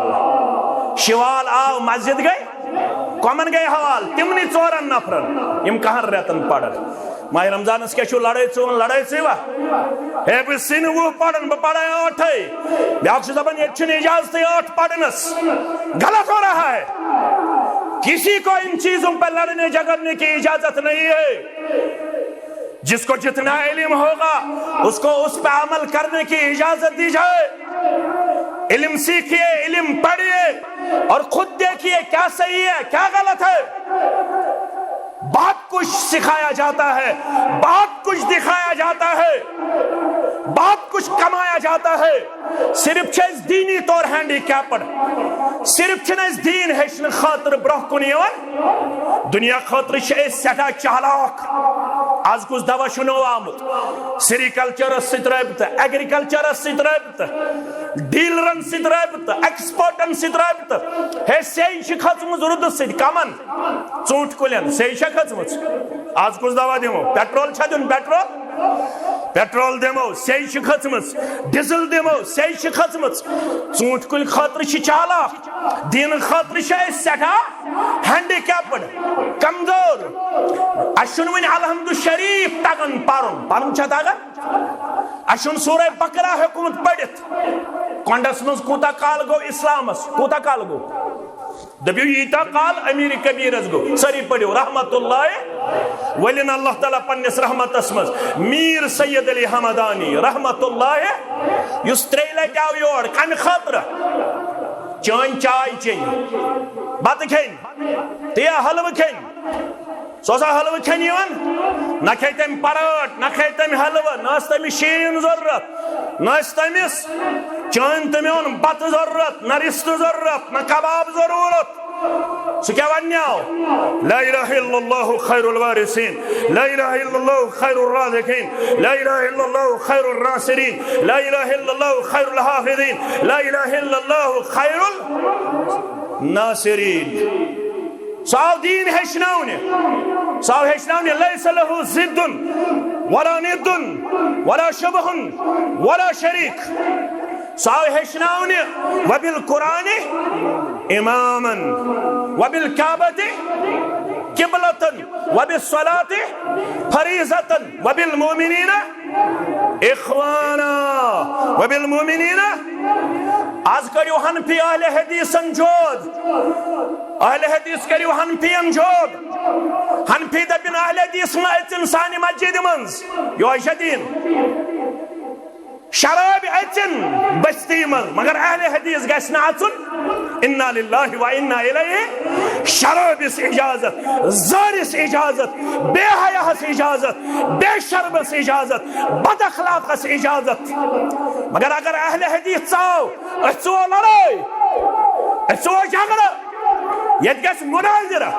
شوال آو، مسجد گٔے، کمن گٔے حوال؟ تِمنٕے ژورن نفرن، یِم کہن رٮ۪تن پرن۔ ماہِ رمضانس کیٛاہ چھُو لڑٲے ژٕ لڑٲے ژٕ وا؟ ہے، بہٕ ژھٕنہٕ وُہ پرن، بہٕ پرے ٲٹھے۔ بیٛاکھ چھُ دپان، ییٚتہِ چھُنہٕ اجازتٕے ٲٹھ پرنس، غلط ہو رہا ہے۔ کسی کو ان چیزوں پر لڑنے جھگڑنے کی اجازت نہیں ہے۔ جس کو جتنا علم ہوگا، اس کو اس پہ عمل کرنے کی اجازت دی جائے۔ علم سیکھیے، علم پڑھیے اور خود دیکھیے کیا صحیح ہے، کیا غلط ہے۔ بہت کچھ سکھایا جاتا ہے، بہت کچھ دکھایا جاتا ہے، بہت کچھ کمایا جاتا ہے۔ صرف چھِ أسۍ دیٖنی طور handicapped، صرف چھِنہٕ أسۍ دیٖن ہیٚچھنہٕ خٲطرٕ برٛونٛہہ کُن یِوان۔ دُنیا خٲطرٕ چھِ أسۍ سٮ۪ٹھاہ چالاک۔ آز کُس دوا چھُ نوٚو آمُت؟ Sericultureس سۭتۍ رٲبطہٕ، agricultureس سۭتۍ رٲبطہٕ، dealerن سۭتۍ رٲبطہٕ، expertن سۭتۍ رٲبطہٕ۔ ہے، سیٚے چھِ کھٔژمٕژ روٗدٕ سۭتۍ، کمن؟ ژوٗنٛٹھۍ کُلٮ۪ن۔ سیٚے چھےٚ کھٔژمٕژ؟ آز کُس دوا دِمو؟ Petrol چھا دیُن؟ Petrol؟ Petrol دِمو، سیٚے چھِ کھٔژمٕژ۔ Diesel دِمو، سیٚے چھِ کھٔژمٕژ۔ ژوٗنٛٹھۍ کُلۍ خٲطرٕ چھِ چالاک، دیٖنہٕ خٲطرٕ چھِ أسۍ سٮ۪ٹھاہ handicapped، کمزور۔ اَسہِ چھُنہٕ وُنہِ الحمد شریف تگان پرُن۔ پرُن چھا تگان؟ اَسہِ چھُنہٕ سورہ بقرہ ہیوٚکمُت پٔرِتھ۔ کۄنڈس منٛز کوٗتاہ کال گوٚو اسلامس؟ کوٗتاہ کال گوٚو؟ دٔپِو، ییٖتیٛاہ کال امیر کبیرس گوٚو۔ سٲری پٔرِو، رحمت اللہ، ؤلِن اللہ تعالیٰ پننِس رحمتس منٛز۔ میٖر سید علی ہمدانی رحمت اللہ، یُس ترٛیٚیہِ لٹہِ آو یور، کمہِ خٲطرٕ؟ چٲنۍ چاے چیٚنۍ، بتہٕ کھیٚنۍ، تہٕ یا حلوٕ کھیٚنۍ۔ سُہ اوسا حلوٕ کھیٚنہِ یِوان؟ نہ کھیٚیہِ تٔمۍ پرٲٹ، نہ کھیٚیہِ تٔمۍ حلوٕ، نہ ٲس تٔمِس شیٖرِن ضروٗرت، نہ ٲسۍ تٔمِس چٲنۍ تہٕ میون بتہٕ ضروٗرت، نہ رِستہٕ ضروٗرت، نہ کباب ضروٗرت۔ سُہ کیٛاہ وننیو؟ لا الہ الا اللہ خیر الوارثین، لا الہ الا اللہ خیر الرازقین، لا الہ الا اللہ خیر الناصرین، لا الہ الا اللہ خیر الحافظین، لا الہ الا اللہ خیر الناصرین۔ سُہ آو دیٖن ہیٚچھناونہِ۔ سُہ آو ہیٚچھناونہِ، لیس لہ ضد ولا ند ولا شبہ ولا شریک۔ سُہ آو ہیٚچھناونہِ، وبالقرآن امامن، وبالکعبۃ قبلتن، وبالصلاۃ فریضتن، وبالمؤمنین اخوانا، وبالمؤمنین۔ آز کٔرِو حنفی اہل حدیثن جود۔ اہل حدیث کٔرِو حنفین جود۔ حنفی دٔپِن اہل حدیث مہ أژِن سانہِ مسجدِ منٛز۔ یہوے چھا دیٖن؟ شراب أژِن بستی منٛز، مگر اہل حدیث گژھِ نہٕ اژُن۔ انا للہ و انا الیہ۔ شرابس اجازت، زٲرِس اجازت، بے حیاہس اجازت، بے شرمس اجازت، بد اخلاقس اجازت۔ مگر اگر اہل حدیث ژاو، أسۍ ژو لڑٲے، أسۍ ژو جھگڑٕ، ییٚتہِ گژھِ مناظرہ،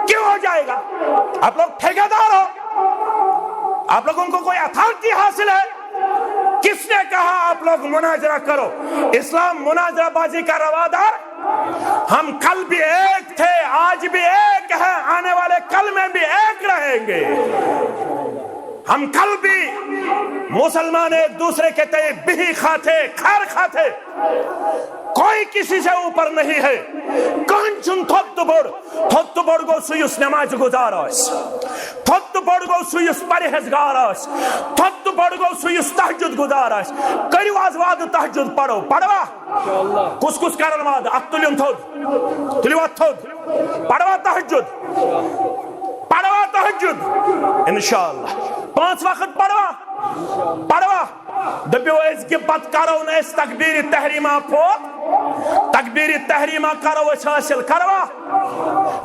کیوں ہو جائے گا؟ آپ لوگ ٹھیکیدار ہو، آپ لوگوں کو کوئی اتھارٹی حاصل ہے؟ کس نے کہا آپ لوگ مناظرہ کرو؟ اسلام مناظرہ بازی کا روادار؟ ہم کل بھی ایک تھے، آج بھی ایک ہیں، آنے والے کل میں بھی ایک رہیں گے۔ ہم کل بھی مسلمان ایک دوسرے کے تئیں بہی خاتے، خیر خاتے۔ کوئی کسی سے اوپر نہیں ہے۔ کہن چھُنہٕ تھوٚد تہٕ بوٚڑ، تھوٚد تہٕ بوٚڑ گوٚو سُہ یُس نمازِ گُزار آسہِ۔ تھوٚد تہٕ بوٚڑ گوٚو سُہ یُس پرہیزگار آسہِ۔ تھوٚد تہٕ بوٚڑ گوٚو سُہ یُس تہجد گُزار آسہِ۔ کٔرِو آز وعدٕ تہجد پرو، پروا؟ کُس کُس کرن وعدٕ؟ اتھ تُلِن تھوٚد۔ تُلِو اتھ تھوٚد۔ پروا تہجد؟ پروا تہجد؟ انشاءاللہ۔ پانٛژھ وقت پروا؟ پروا؟ دٔپِو أزکہِ پتہٕ کرو نہٕ أسۍ تکبیرِ تحریمہ فوت۔ تکبیرِ تحریمہ کرو أسۍ حٲصِل۔ کروا؟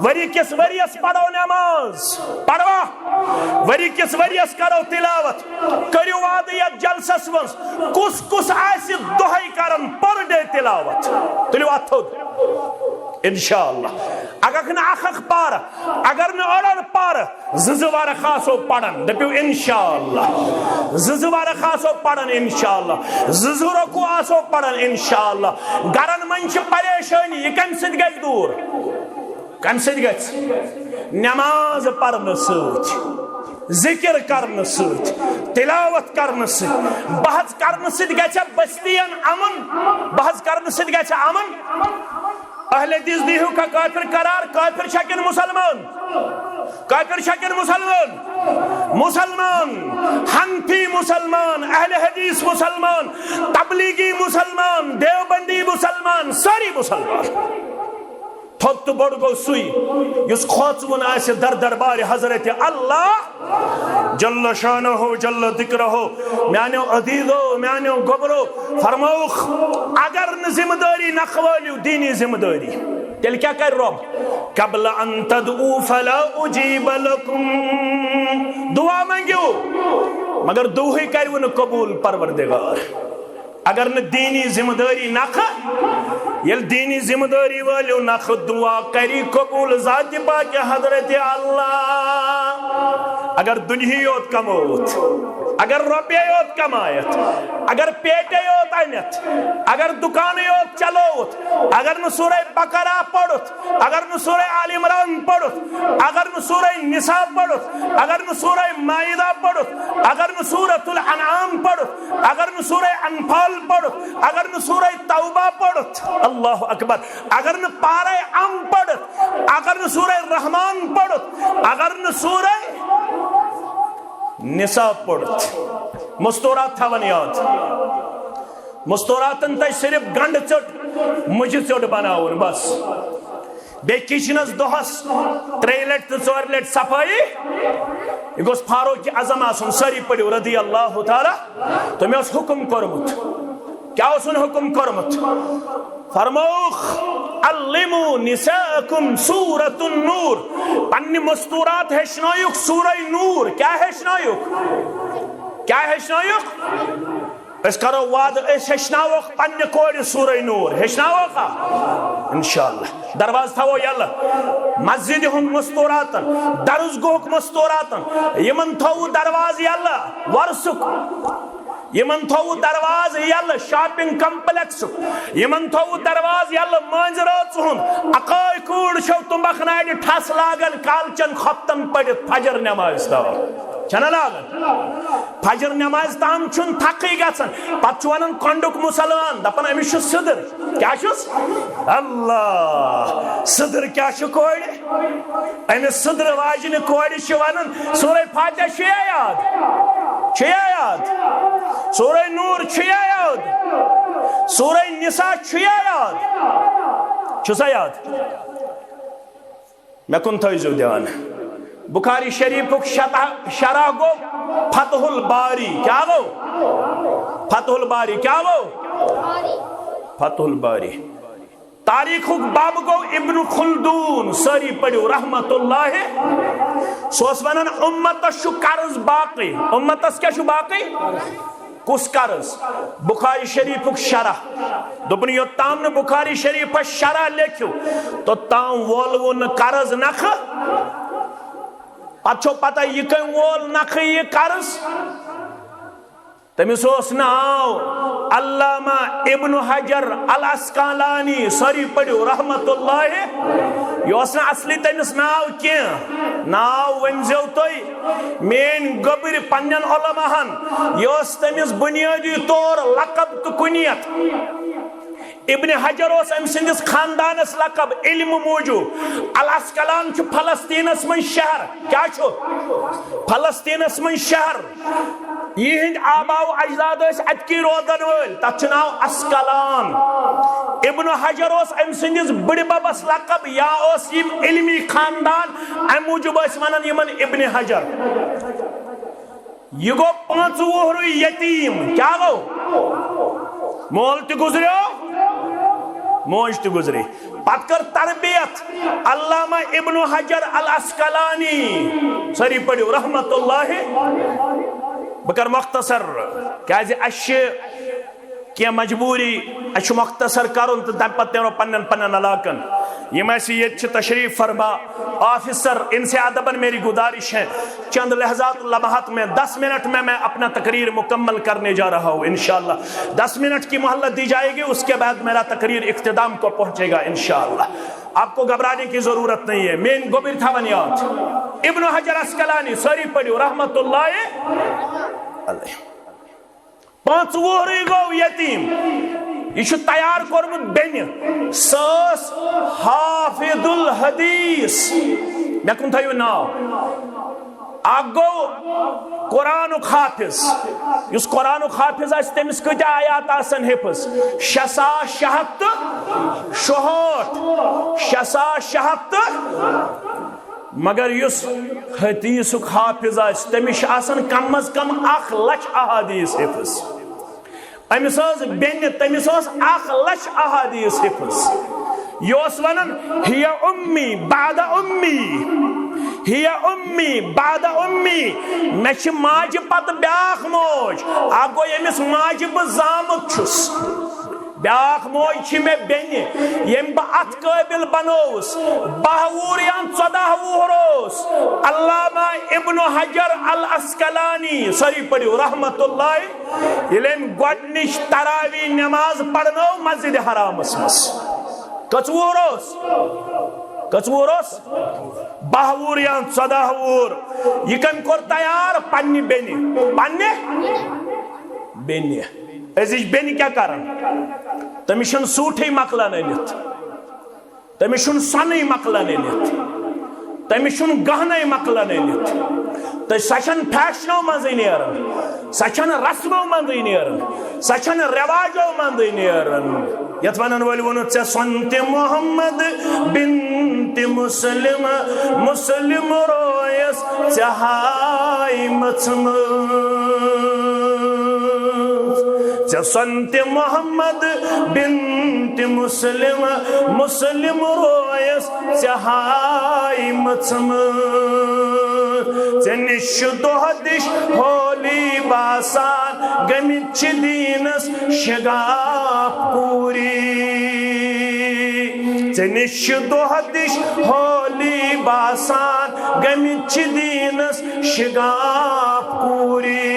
ؤری کِس ؤریَس پرو نماز۔ پروا؟ ؤری کِس ؤریَس کرو تلاوت۔ کٔرِو وعدٕ یتھ جلسس منٛز، کُس کُس آسہِ دۄہے کران per day تلاوت؟ تُلِو اتھ تھوٚد۔ انشاءاللہ۔ اگر نہٕ اکھ اکھ پارٕ، اگر نہٕ أڑ أڑ پارٕ، زٕ زٕ ورق آسو پران، دٔپِو انشاءاللہ۔ زٕ زٕ ورق آسو پران انشاءاللہ۔ زٕ زٕ رکوع آسو پران انشاءاللہ۔ گرن منٛز چھِ پریشٲنی، یہِ کمہِ سۭتۍ گژھِ دوٗر؟ کمہِ سۭتۍ گژھِ؟ نماز پرنہٕ سۭتۍ، ذکر کرنہٕ سۭتۍ، تلاوت کرنہٕ سۭتۍ، بحث کرنہٕ سۭتۍ گژھِ بستین امن، بحث کرنہٕ سۭتۍ گژھِ امن۔ اہل حدیث دیہُکھ کافر قرار، کافر چھا کِنہٕ مسلمان؟ کافر چھا کِنہٕ مسلمان؟ مسلمان، حنفی مسلمان، اہل حدیث مسلمان، تبلیغی مسلمان، دیوبندی مسلمان، سٲری مسلمان۔ تھوٚد تہٕ بوٚڑ گوٚو سُے یُس کھوژوُن آسہِ در دربارِ حضرت اللہ جل شانہ جل ذکرہ۔ میانیو عزیزو، میانیو گوبرو، فرمووُکھ، اگر نہٕ ذمہ دٲری نکھٕ وٲلِو، دینی ذمہ دٲری، تیٚلہِ کیٛاہ کرِ رۄب؟ قبل ان تدعوا فلا اجیب لکم۔ دعا منٛگِو، مگر دعاہٕے کرِوٕ نہٕ قبول پروردگار۔ اگر نہٕ دینی ذمہ دٲری نکھٕ، ییٚلہِ دینی ذمہ دٲری وٲلِو نکھٕ دعا کری قبول ذاتِ پاکِ حضرت اللہ۔ اگر دُنیاہٕے یوت کمووُتھ، اگر رۄپیے یوت کمایتھ، اگر پیٹے یوت انتھ، اگر دُکانٕے یوت چلووُتھ، اگر نہٕ سورہ بقرہ پوٚرُتھ، اگر نہٕ سورہ آل عمران پوٚرُتھ، اگر نہٕ سورہ نساء پوٚرُتھ، اگر نہٕ سورہ مائدہ پوٚرُتھ، اگر نہٕ سورۃ الانعام پوٚرُتھ، اگر نہٕ سورہ انفال پوٚرُتھ، اگر نہٕ سورہ توبہ پوٚرُتھ، اللہ اکبر، اگر نہٕ پارہ ام پوٚرُتھ، اگر نہٕ سورہ رحمان پوٚرُتھ، اگر نہٕ سورہ نساء پوٚرُتھ، مستورات تھاون یاد۔ مستوراتن تج صرف گنڈ ژیوٚٹ، مُجہِ ژیوٚٹ بناوُن بس۔ بیٚیہِ کچنس دۄہس ترٛیٚیہِ لٹہِ تہٕ ژورِ لٹہِ صفٲیی۔ یہِ گوٚژھ فاروق اعظم آسُن۔ سٲری پٔرِو رضی اللہ تعالیٰ۔ تٔمۍ اوس حکم کوٚرمُت۔ کیٛاہ اوسُن حکم کوٚرمُت؟ فرمووُکھ، "علموا نساءکم سورۃ النور"۔ پننہِ مستورات ہیٚچھنٲیِکھ سورہ نور۔ کیٛاہ ہیٚچھنٲیِکھ؟ کیٛاہ ہیٚچھنٲیِکھ؟ أسۍ کرو وعدٕ، أسۍ ہیٚچھناووکھ پننہِ کورِ سورہ نور۔ ہیٚچھناووکھا؟ انشاءاللہ۔ دروازٕ تھاوو یلہٕ۔ مسجدِ ہُنٛد مستوراتن، درس گاہُک مستوراتن، یِمن تھوٚوُ دروازٕ یلہٕ۔ وۄرسُک، یِمن تھوٚوُ دروازٕ یلہٕ۔ شاپنگ کمپلیکسُک، یِمن تھوٚوُ دروازٕ یلہٕ۔ مٲنزِ رٲژ ہُنٛد اکٲے کوٗر چھو تُمبکھ نارِ ٹھس لاگان، کالچن خۄفتن پٔرِتھ فجر نٮ۪مازِ تام۔ چھَنہ لاگان؟ فجر نمازِ تام چھُنہٕ تھکٕے گژھان۔ پتہٕ چھُ ونان کۄنڈُک مُسلمان، دپان أمِس چھُ سٕدٕر۔ کیٛاہ چھُس؟ اللہ! سٕدٕر کیٛاہ چھُ کورِ؟ أمِس سٕدرٕ واجنہِ کورِ چھِ ونان سورہ فاتحہ چھُ یا یاد؟ چھُ یا یاد؟ سورہ نور چھُ یا یاد؟ سورہ نساء چھُ یا یاد؟ چھُ سا یاد؟ مےٚ کُن تھٲیزیو دیان۔ بخاری شریفُک شتح-، شرح گوٚو فتح الباری۔ کیٛاہ گوٚو؟ فتح الباری۔ کیٛاہ گوٚو؟ فتح الباری۔ تاریخُک باب گوٚو ابن خلدون۔ سٲری پٔرِو رحمت اللہ۔ سُہ اوس ونان اُمتس چھُ قرض باقٕے۔ اُمتس کیٛاہ چھُ باقٕے؟ کُس قرض؟ بخاری شریفُک شرح۔ دوٚپُن، یوٚت تام نہٕ بخاری شریفس شرح لیکھِو، توٚت تام وولوُن نہٕ قرض نکھٕ۔ پتہٕ چھو پتہ، یہِ کٔمۍ وول نکھٕ یہِ قرض؟ تٔمِس اوس ناو علامہ ابن حجر العسقلانی۔ سٲری پٔرِو رحمت اللہ۔ یہِ اوس نہٕ اصلی تٔمِس ناو کینٛہہ۔ ناو ؤنۍزیو تُہۍ۔ میٲنۍ گوٚبٕرۍ پننٮ۪ن علماہن، یہِ اوس تٔمِس بُنیٲدی طور لقب تہٕ کُنیت۔ ابن حجر اوس أمۍ سٕنٛدِس خاندانس لقب علم موٗجوٗب۔ العسقلان چھُ فلسطینس منٛز شہر۔ کیٛاہ چھُ؟ فلسطینس منٛز شہر۔ یِہنٛدۍ آبا و اجداد ٲسۍ اتکی روزن وٲلۍ۔ تتھ چھُ ناو عسقلان۔ ابن حجر اوس أمۍ سٕنٛدِس بٕڈِ ببس لقب، یا اوس یہِ علمی خاندان، امہِ موٗجوٗب ٲسۍ ونان یِمن ابن حجر۔ یہِ گوٚو پانٛژھ وُہرُے یتیٖم۔ کیٛاہ گوٚو؟ مول تہِ گُزریو، موج تہِ گُزرے۔ پتہٕ کٔر تربیت علامہ ابن حجر العسقلانی۔ سٲری پٔرِو رحمت اللہ۔ بہٕ کرٕ مختصر، کیٛازِ اَسہِ چھِ کینٛہہ مجبوٗری، اَسہِ چھُ مختصر کرُن تہٕ تَمہِ پتہٕ نیرو پننٮ۪ن پننٮ۪ن علاقن۔ یِم اَسہِ ییٚتہِ چھِ تشریف فرما، آفیسر، ان سے ادبن میری گزارش ہے، چند لحظات، لمحات میں، دس منٹ میں میں اپنا تقریر مکمل کرنے جا رہا ہوں انشاءاللہ۔ دس منٹ کی مہلت دی جائے گی، اس کے بعد میرا تقریر اختتام کو پہنچے گا انشاءاللہ۔ آپ کو گھبرانے کی ضرورت نہیں ہے۔ میٲنۍ گوٚبٕرۍ تھاوَن یاد۔ ابن حجر عسقلانی، سٲری پٔرِو رحمت اللہ علیہ۔ پانٛژھ وُہرٕے گوٚو یتیٖم۔ یہِ چھُ تیار کوٚرمُت بیٚنہِ۔ سۄ ٲس حافظ الحدیث۔ مےٚ کُن تھٲیِو ناو۔ اکھ گوٚو قرآنُک حافظ۔ یُس قرآنُک حافظ آسہِ، تٔمِس کۭتیٛاہ آیات آسن حفظ؟ شےٚ ساس شےٚ ہتھ تہٕ شُہٲٹھ۔ شےٚ ساس شےٚ ہتھ تہٕ مگر یُس حدیثُک حافظ آسہِ، تٔمِس چھِ آسان کم از کم اکھ لچھ احادیث حفظ۔ أمِس ٲس بیٚنہِ، تٔمِس ٲس اکھ لچھ احادیث حفظ۔ یہِ اوس ونان، "ہی امی بعد امی، ہی امی بعد امی"۔ مےٚ چھِ ماجہِ پتہٕ بیٛاکھ موج، اکھ گوٚو ییٚمِس ماجہِ بہٕ زامُت چھُس۔ بیٛاکھ موج چھِ مےٚ بیٚنہِ، ییٚمۍ بہٕ اَتھ قٲبِل بنووُس۔ باہ وُہُر یا ژۄداہ وُہُر اوس علامہ ابن حجر العسقلانی، سٲری پٔرِو رحمت اللہ، ییٚلہِ أمۍ گۄڈٕنِچ تراویح نماز پرنٲو مسجد حرامس منٛز۔ کٔژ وُہُر اوس؟ کٔژ وُہُر اوس؟ باہ وُہُر یا ژۄداہ وُہُر۔ یہِ کٔمۍ کوٚر تیار؟ پننہِ بیٚنہِ۔ پننہِ بیٚنہِ۔ أزِچ بیٚنہِ کیٛاہ کران؟ تٔمِس چھُنہٕ سوٗٹھٕے مۄکلان أنِتھ، تٔمِس چھُنہٕ سۄنٕے مۄکلان أنِتھ، تٔمِس چھُنہٕ گہنے مۄکلان أنِتھ، تہٕ سۄ چھَنہٕ فیشنو منٛزٕے نیران۔ سۄ چھنہٕ رسمو منٛزٕے نیران، سۄ چھنہٕ رٮ۪واجو منٛزٕے نیران۔ یتھ ونن وٲلۍ ووٚنُکھ، "ژےٚ سۄنتہِ محمد بنتِ مسلم، مسلم رویس ژےٚ ہاے مٔژھمٕژ۔ ژےٚ سۄنتہِ محمد بنتِ مسلم، مسلم رویس ژےٚ ہاے مٔژھمٕژ۔ ژےٚ نِش چھُ دۄہ دِش ہولی باسان، گٔمٕتۍ چھِ دیٖنس شگاف کوٗری۔ ژےٚ نِش چھِ دۄہ دِش ہولی باسان، گٔمٕتۍ چھِ دیٖنس شگاف کوٗری۔"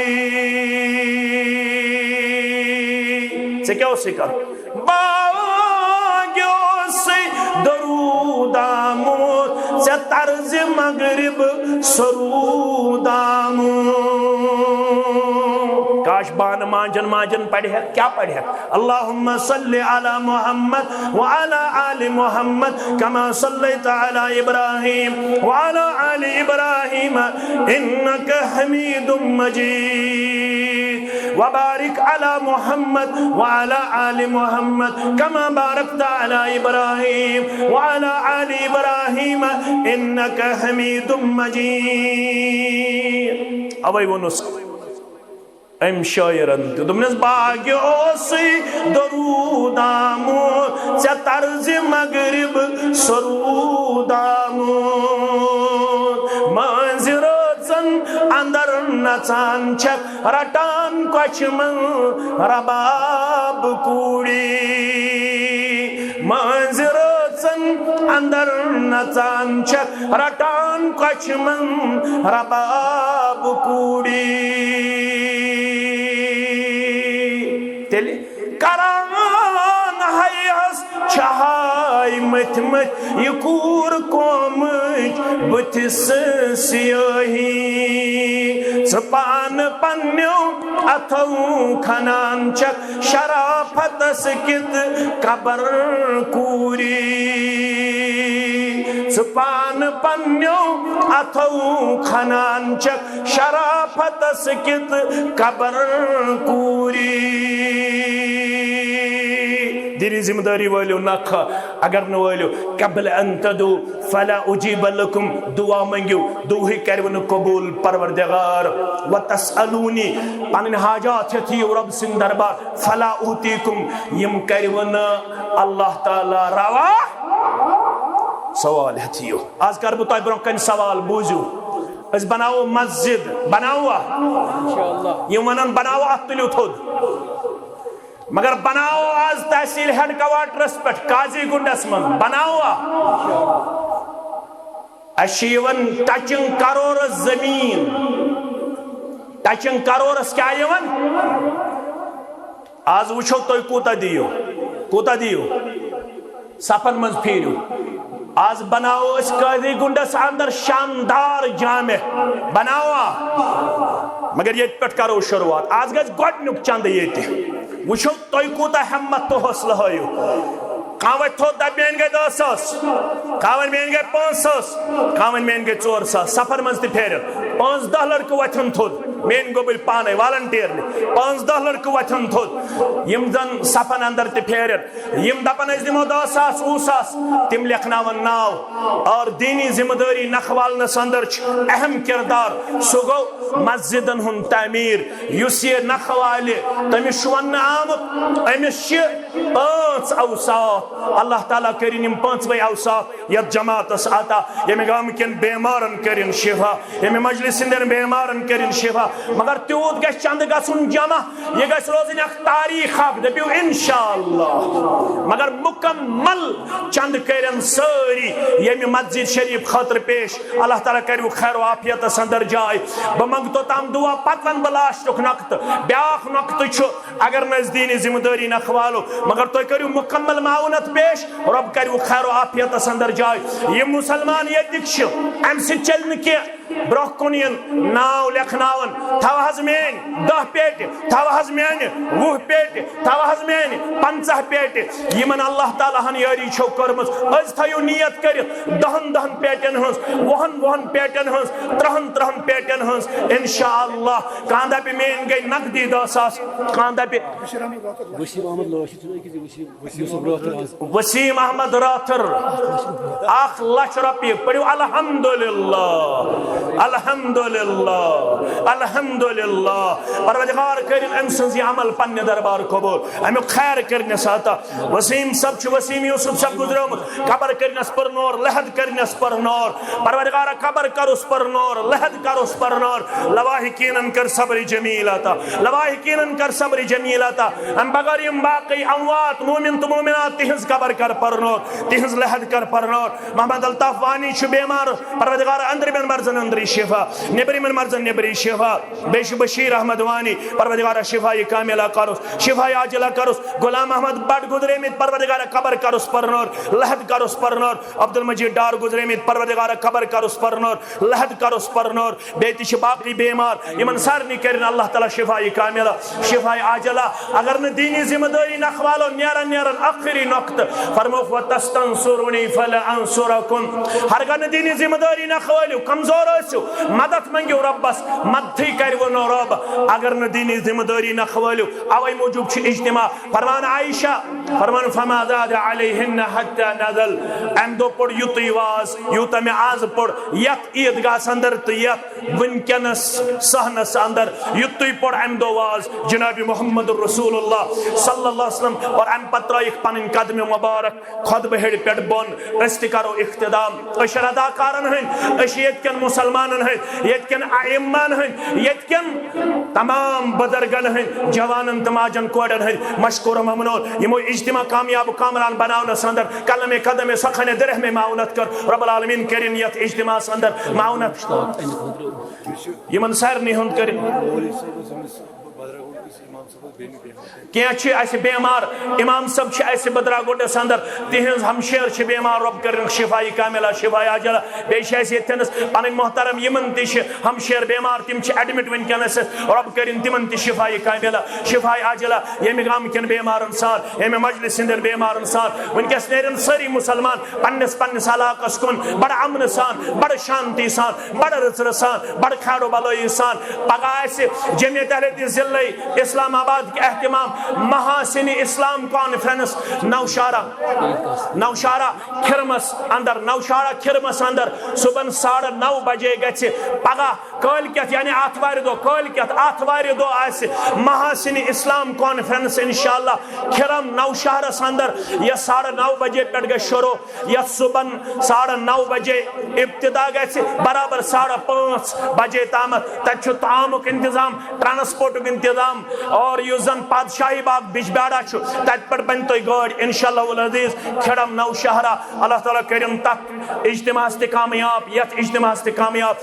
ژےٚ کیٛاہ اوسُے کرُن؟ باغ اوسُے درود آمُت، ژےٚ طرزِ مغرب سرود آمُت۔ کاش بانہٕ مانجن مانجن پرِ ہا، کیٛاہ پرِ ہا؟ اللهم صل على محمد وعلى آل محمد كما صليت على إبراهيم وعلى آل إبراهيم إنك حميد مجيد۔ وبارك على محمد وعلى آل محمد كما باركت على إبراهيم وعلى آل إبراهيم إنك حميد مجيد۔ اوے ووٚنُس أمۍ شٲعرن تہِ، دوٚپنس، "باغ اوسُے درود آمُت، ژےٚ طرزِ مغرب سرود آمُت۔ مٲنزِ رٲژن اندر نژان چھکھ، رٹان کۄچھِ منٛز رباب کوٗڑی۔ مٲنزِ رٲژن اندر نژان چھکھ، رٹان کۄچھِ منٛز رباب کوٗڑی۔" تیٚلہِ کران ہیہس چھہاے مٔتھۍ مٔتھۍ، یہِ کوٗر قومٕچ بٕتھِس سیٲہی۔ ژٕ پانہٕ پننیو اتھو کھنان چھکھ شرافتس کِت قبر کوٗری۔ ژٕ پانہٕ پننیو اتھو کھنان چھکھ شرافتس کِت قبر کوٗری۔ دِنی ذمہٕ دٲری وٲلِو نکھٕ، اگر نہٕ وٲلِو، قبل ان تدعو فلا اجیب لکم، دعا منگیو، دعاہٕے کرِوٕ نہٕ قبول پروردگار۔ وتسألونی، پنٕنۍ حاجات ہیتھ یِیِو رب سٕنٛدِ دربار، فلا اعطیکم، یِم کرِوٕ نہٕ اللہ تعالیٰ روا۔ سوال ہیتھ یِیِو۔ آز کرٕ بہٕ تۄہہِ برونٛہہ کنہِ سوال، بوٗزِو۔ أسۍ بناوو مسجد، بناووا؟ انشاءاللہ۔ یِم ونان بناوو، اتھ تُلِو تھوٚد۔ مگر بناوو آز تحصیل ہیڈ کوارٹرس پٮ۪ٹھ قاضی گنڈس منٛز، بناووا؟ اسہِ چھِ یِوان ٹچنگ کرورس زٔمیٖن۔ ٹچنگ کرورس کیٛاہ یِوان؟ آز وٕچھو تُہۍ کوٗتاہ دِیِو، کوٗتاہ دِیِو؟ صفن منٛز پھیٖرِو۔ آز بناوو أسۍ قٲضی گُنڈس اندر شاندار جامع۔ بناووا؟ مگر ییٚتہِ پٮ۪ٹھ کرو شروٗعات۔ آز گژھِ گۄڈٕنیُک چندٕ ییٚتہِ۔ وٕچھو تُہۍ کوٗتاہ ہمت تہٕ حوصلہٕ ہٲیِو۔ کانٛہہ وۄتھِ تھوٚد، دَپہِ، "میٛٲنۍ گٔے دَہ ساس"، کانٛہہ وَنہِ، "میٛٲنۍ گٔے پانٛژھ ساس"، کانٛہہ وَنہِ، "میٛٲنۍ گٔے ژور ساس"۔ صفن منٛز تہِ پھیرن۔ پانٛژھ دَہ لڑکہٕ وۄتھن تھوٚد، میٛٲنۍ گوٚبٕلۍ پانے، والنٹیرلی۔ پانٛژھ دَہ لڑکہٕ وۄتھن تھوٚد، یِم زن صفن اندر تہِ پھیرن۔ یِم دپان، "أسۍ دِمو دَہ ساس، وُہ ساس"، تِم لیکھناون ناو۔ اور دینی ذمہ دٲری نکھٕ والنس اندر چھُ اہم کردار۔ سُہ گوٚو مسجدن ہُنٛد تعمیٖر۔ یُس یہِ نکھٕ والہِ، تٔمِس چھُ وننہٕ آمُت، أمِس چھِ پانٛژھ اوصاف۔ اللہ تعالیٰ کٔرِن یِم پانٛژوے اوصاف یتھ جماعتس عطا، ییٚمہِ گامہٕ کٮ۪ن بیمارن کٔرِن شفا، ییٚمہِ مجلس ہٕنٛدٮ۪ن بیمارن کٔرِن شفا۔ مگر تیوٗت گژھِ چندٕ گژھُن جمع، یہِ گژھِ روزٕنۍ اکھ تاریخ اکھ، دٔپِو انشاءاللہ۔ مگر مکمل چندٕ کٔرِن سٲری ییٚمہِ مسجد شریف خٲطرٕ پیش۔ اللہ تعالیٰ کٔرِو خیر و عافیتس اندر جاے۔ بہٕ منٛگہٕ توٚتام دعا، پتہٕ ونہٕ بہٕ لاسٹُک نقطہٕ۔ بیٛاکھ نقطہٕ چھُ، اگر نہٕ أسۍ دینی ذمہ دٲری نکھٕ والو، مگر تُہۍ کٔرِو مکمل معاونت پیش، رۄب کٔرِو خیر و عافیتس اندر جاے۔ یِم مسلمان ییٚتِکۍ چھِ، امہِ سۭتۍ چلہِ نہٕ کینٛہہ۔ برونٛہہ کُن یِن، ناو لیکھناوَن، تھاو حظ میٲنۍ دَہ پیٹہِ، تھاو حظ میانہِ وُہ پیٹہِ، تھاو حظ میانہِ پنٛژاہ پیٹہِ۔ یِمن اللہ تعالیٰ ہن یٲری چھو کٔرمٕژ، أزۍ تھٲیِو نیت کٔرِتھ دَہن دَہن پیٹٮ۪ن ہٕنٛز، وُہن وُہن پیٹٮ۪ن ہٕنٛز، ترٛہن ترٛہن پیٹٮ۪ن ہٕنٛز۔ انشاءاللہ کانٛہہ دپہِ میٲنۍ گٔے نقدی دَہ ساس، کانٛہہ دپہِ وسیم احمد لٲشِتھ چھُنہٕ أکِس وسیم یوسف رٲتھٕر آز۔ وسیم احمد رٲتھٕر، اکھ لچھ رۄپیہِ۔ پٔرِو الحمدللہ، الحمدللہ، الحمدللہ۔ پروردگار کٔرِن أمۍ سٕنٛز یہِ عمل پننہِ دربار قبول، امیُک خیر کٔرِنس عطا۔ وسیم صٲب چھُ، وسیم یوسف صٲب گُزریومُت، قبر کٔرِنس پر نور، لحد کٔرِنس پر نور۔ پروردگارا قبر کرُس پر نور، لحد کرُس پر نور۔ لواحقینن کر صبر جمیل عطا، لواحقینن کر صبر جمیل عطا۔ امہِ بغٲر یِم باقٕے اموات، مومن تہٕ مومنات، تِہنٛز قبر کر پر نور، تِہنٛز لحد کر پر نور۔ محمد الطاف وانی چھُ بیمار، پروردگار أنٛدرِمٮ۪ن مرضن أنٛدری شفا، نیٚبرِمٮ۪ن مرضن نیٚبری شفا۔ بیٚیہِ چھُ بشیر احمد وانی، پروردگارا شفایہِ کاملہ کرُس، شفایہِ عاجلہ کرُس۔ غلام احمد بٹ گُزریمٕتۍ، پروردگارا قبر کرُس پر نور، لحد کرُس پر نور۔ عبدالمجید ڈار گُزریمٕتۍ، پروردگارا قبر کرُس پر نور، لحد کرُس پر نور۔ بیٚیہِ تہِ چھِ باقٕے بیمار، یِمن سارنٕے کٔرِن اللہ تعالیٰ شفایہِ کاملہ، شفایہِ عاجلہ۔ اگر نہٕ دینی ذمہ دٲری نکھٕ والو، نیران نیران ٲخری نۄقطہٕ، فرمووُکھ، "وتستنصرونی فلانصرکم"۔ ہرگاہ نہٕ دینی ذمہ دٲری نکھٕ وٲلِو، کمزور ٲسِو، مدد منٛگِو رۄبس، مدتھٕے کرِوٕ نہٕ رۄب۔ اگر نہٕ دینی ذمہ دٲری نکھٕ وٲلِو، اوے موٗجوٗب چھُ اجتماع۔ فرمان عائشہ، فرمان، "فما زاد علیہن حتی نزل"۔ امہِ دۄہ پوٚر یُتُے واز، یوٗتاہ مےٚ از پوٚر یتھ عیٖدگاہس اندر تہٕ یتھ وٕنکیٚنس صحنس اندر۔ یُتُے پوٚر امہِ دۄہ واز جناب محمد رسول اللہ صلی اللہ علیہ وسلم، اور امہِ پتہٕ ترٲیِکھ پنٕنۍ قدمہِ مبارک خطبہٕ ہیٚرِ پٮ۪ٹھ بۄن۔ أسۍ تہِ کرو اختتام۔ أسۍ چھِ رداکارن ہٕنٛدۍ، أسۍ چھِ ییٚتہِ کٮ۪ن مسلمانن ہٕنٛدۍ، ییٚتہِ کٮ۪ن ائمن ہٕنٛدۍ، ییٚتہِ کٮ۪ن تمام بزرگن ہٕنٛدۍ، جوانن تہٕ ماجن کورٮ۪ن ہٕنٛدۍ مشکور و ممنون۔ یِمو اجتماع کامیاب و کامران بناونس اندر قلم قدم سخن درہم معاونت کٔر۔ رب العالمین کٔرِن یتھ اجتماعس اندر معاونت۔ یِمن سارنٕے ہُنٛد کٔرِن۔ کینٛہہ چھِ اَسہِ بیمار، امام صٲب چھِ اَسہِ بدرا گوٚٹس اندر، تِہنٛز ہمشیر چھِ بیمار، رۄب کٔرِن شفایہِ کاملہ، شفایہِ عاجلہ۔ بیٚیہِ چھِ اَسہِ ییٚتھٮ۪نس پنٕنۍ محترم، یِمن تہِ چھِ ہمشیر بیمار، تِم چھِ ایڈمٹ وٕنکیٚنس، رۄب کٔرِن تِمن تہِ شفایہِ کاملہ، شفایہِ عاجلہ۔ ییٚمہِ گامہٕ کٮ۪ن بیمارن سان، ییٚمہِ مجلس ہٕنٛدٮ۪ن بیمارن سان، وٕنکیٚس نیرن سٲری مسلمان پننِس پننِس علاقس کُن بڑٕ امنہٕ سان، بڑٕ شانتی سان، بڑٕ رٕژرٕ سان، بڑٕ خیر و بلٲیی سان۔ پگاہ آسہِ جمعیت اہل حدیث ضلعی اسلام آباد کہِ اہتمام محاسن اسلام کانفرنس نوشہرہ، نوشہرہ کھرمس اندر، نوشہرہ کھرمس اندر صبحن ساڑٕ نو بجے گژھِ پگاہ کٲلۍ کٮ۪تھ، یعنی آتھوارِ دۄہ، کٲلۍ کٮ۪تھ آتھوارِ دۄہ آسہِ محاسن اسلام کانفرنس انشاءاللہ کھرم نوشہرس اندر، یۄس ساڑٕ نو بجے پٮ۪ٹھ گژھِ شروع، یتھ صبحن ساڑٕ نو بجے ابتدا گژھِ، برابر ساڑٕ پانٛژھ بجے تامتھ۔ تتہِ چھُ طعامُک انتظام، ٹرانسپورٹُک انتظام، اور یُس زن پادشاہی باغ بجبیاڑا چھُ، تتہِ پٮ۪ٹھ بنہِ تۄہہِ گٲڑۍ انشاءاللہ العزیز کھرم نوشہرہ۔ اللہ تعالیٰ کٔرِن تتھ اجتماعس تہِ کامیاب، یتھ اجتماعس تہِ کامیاب۔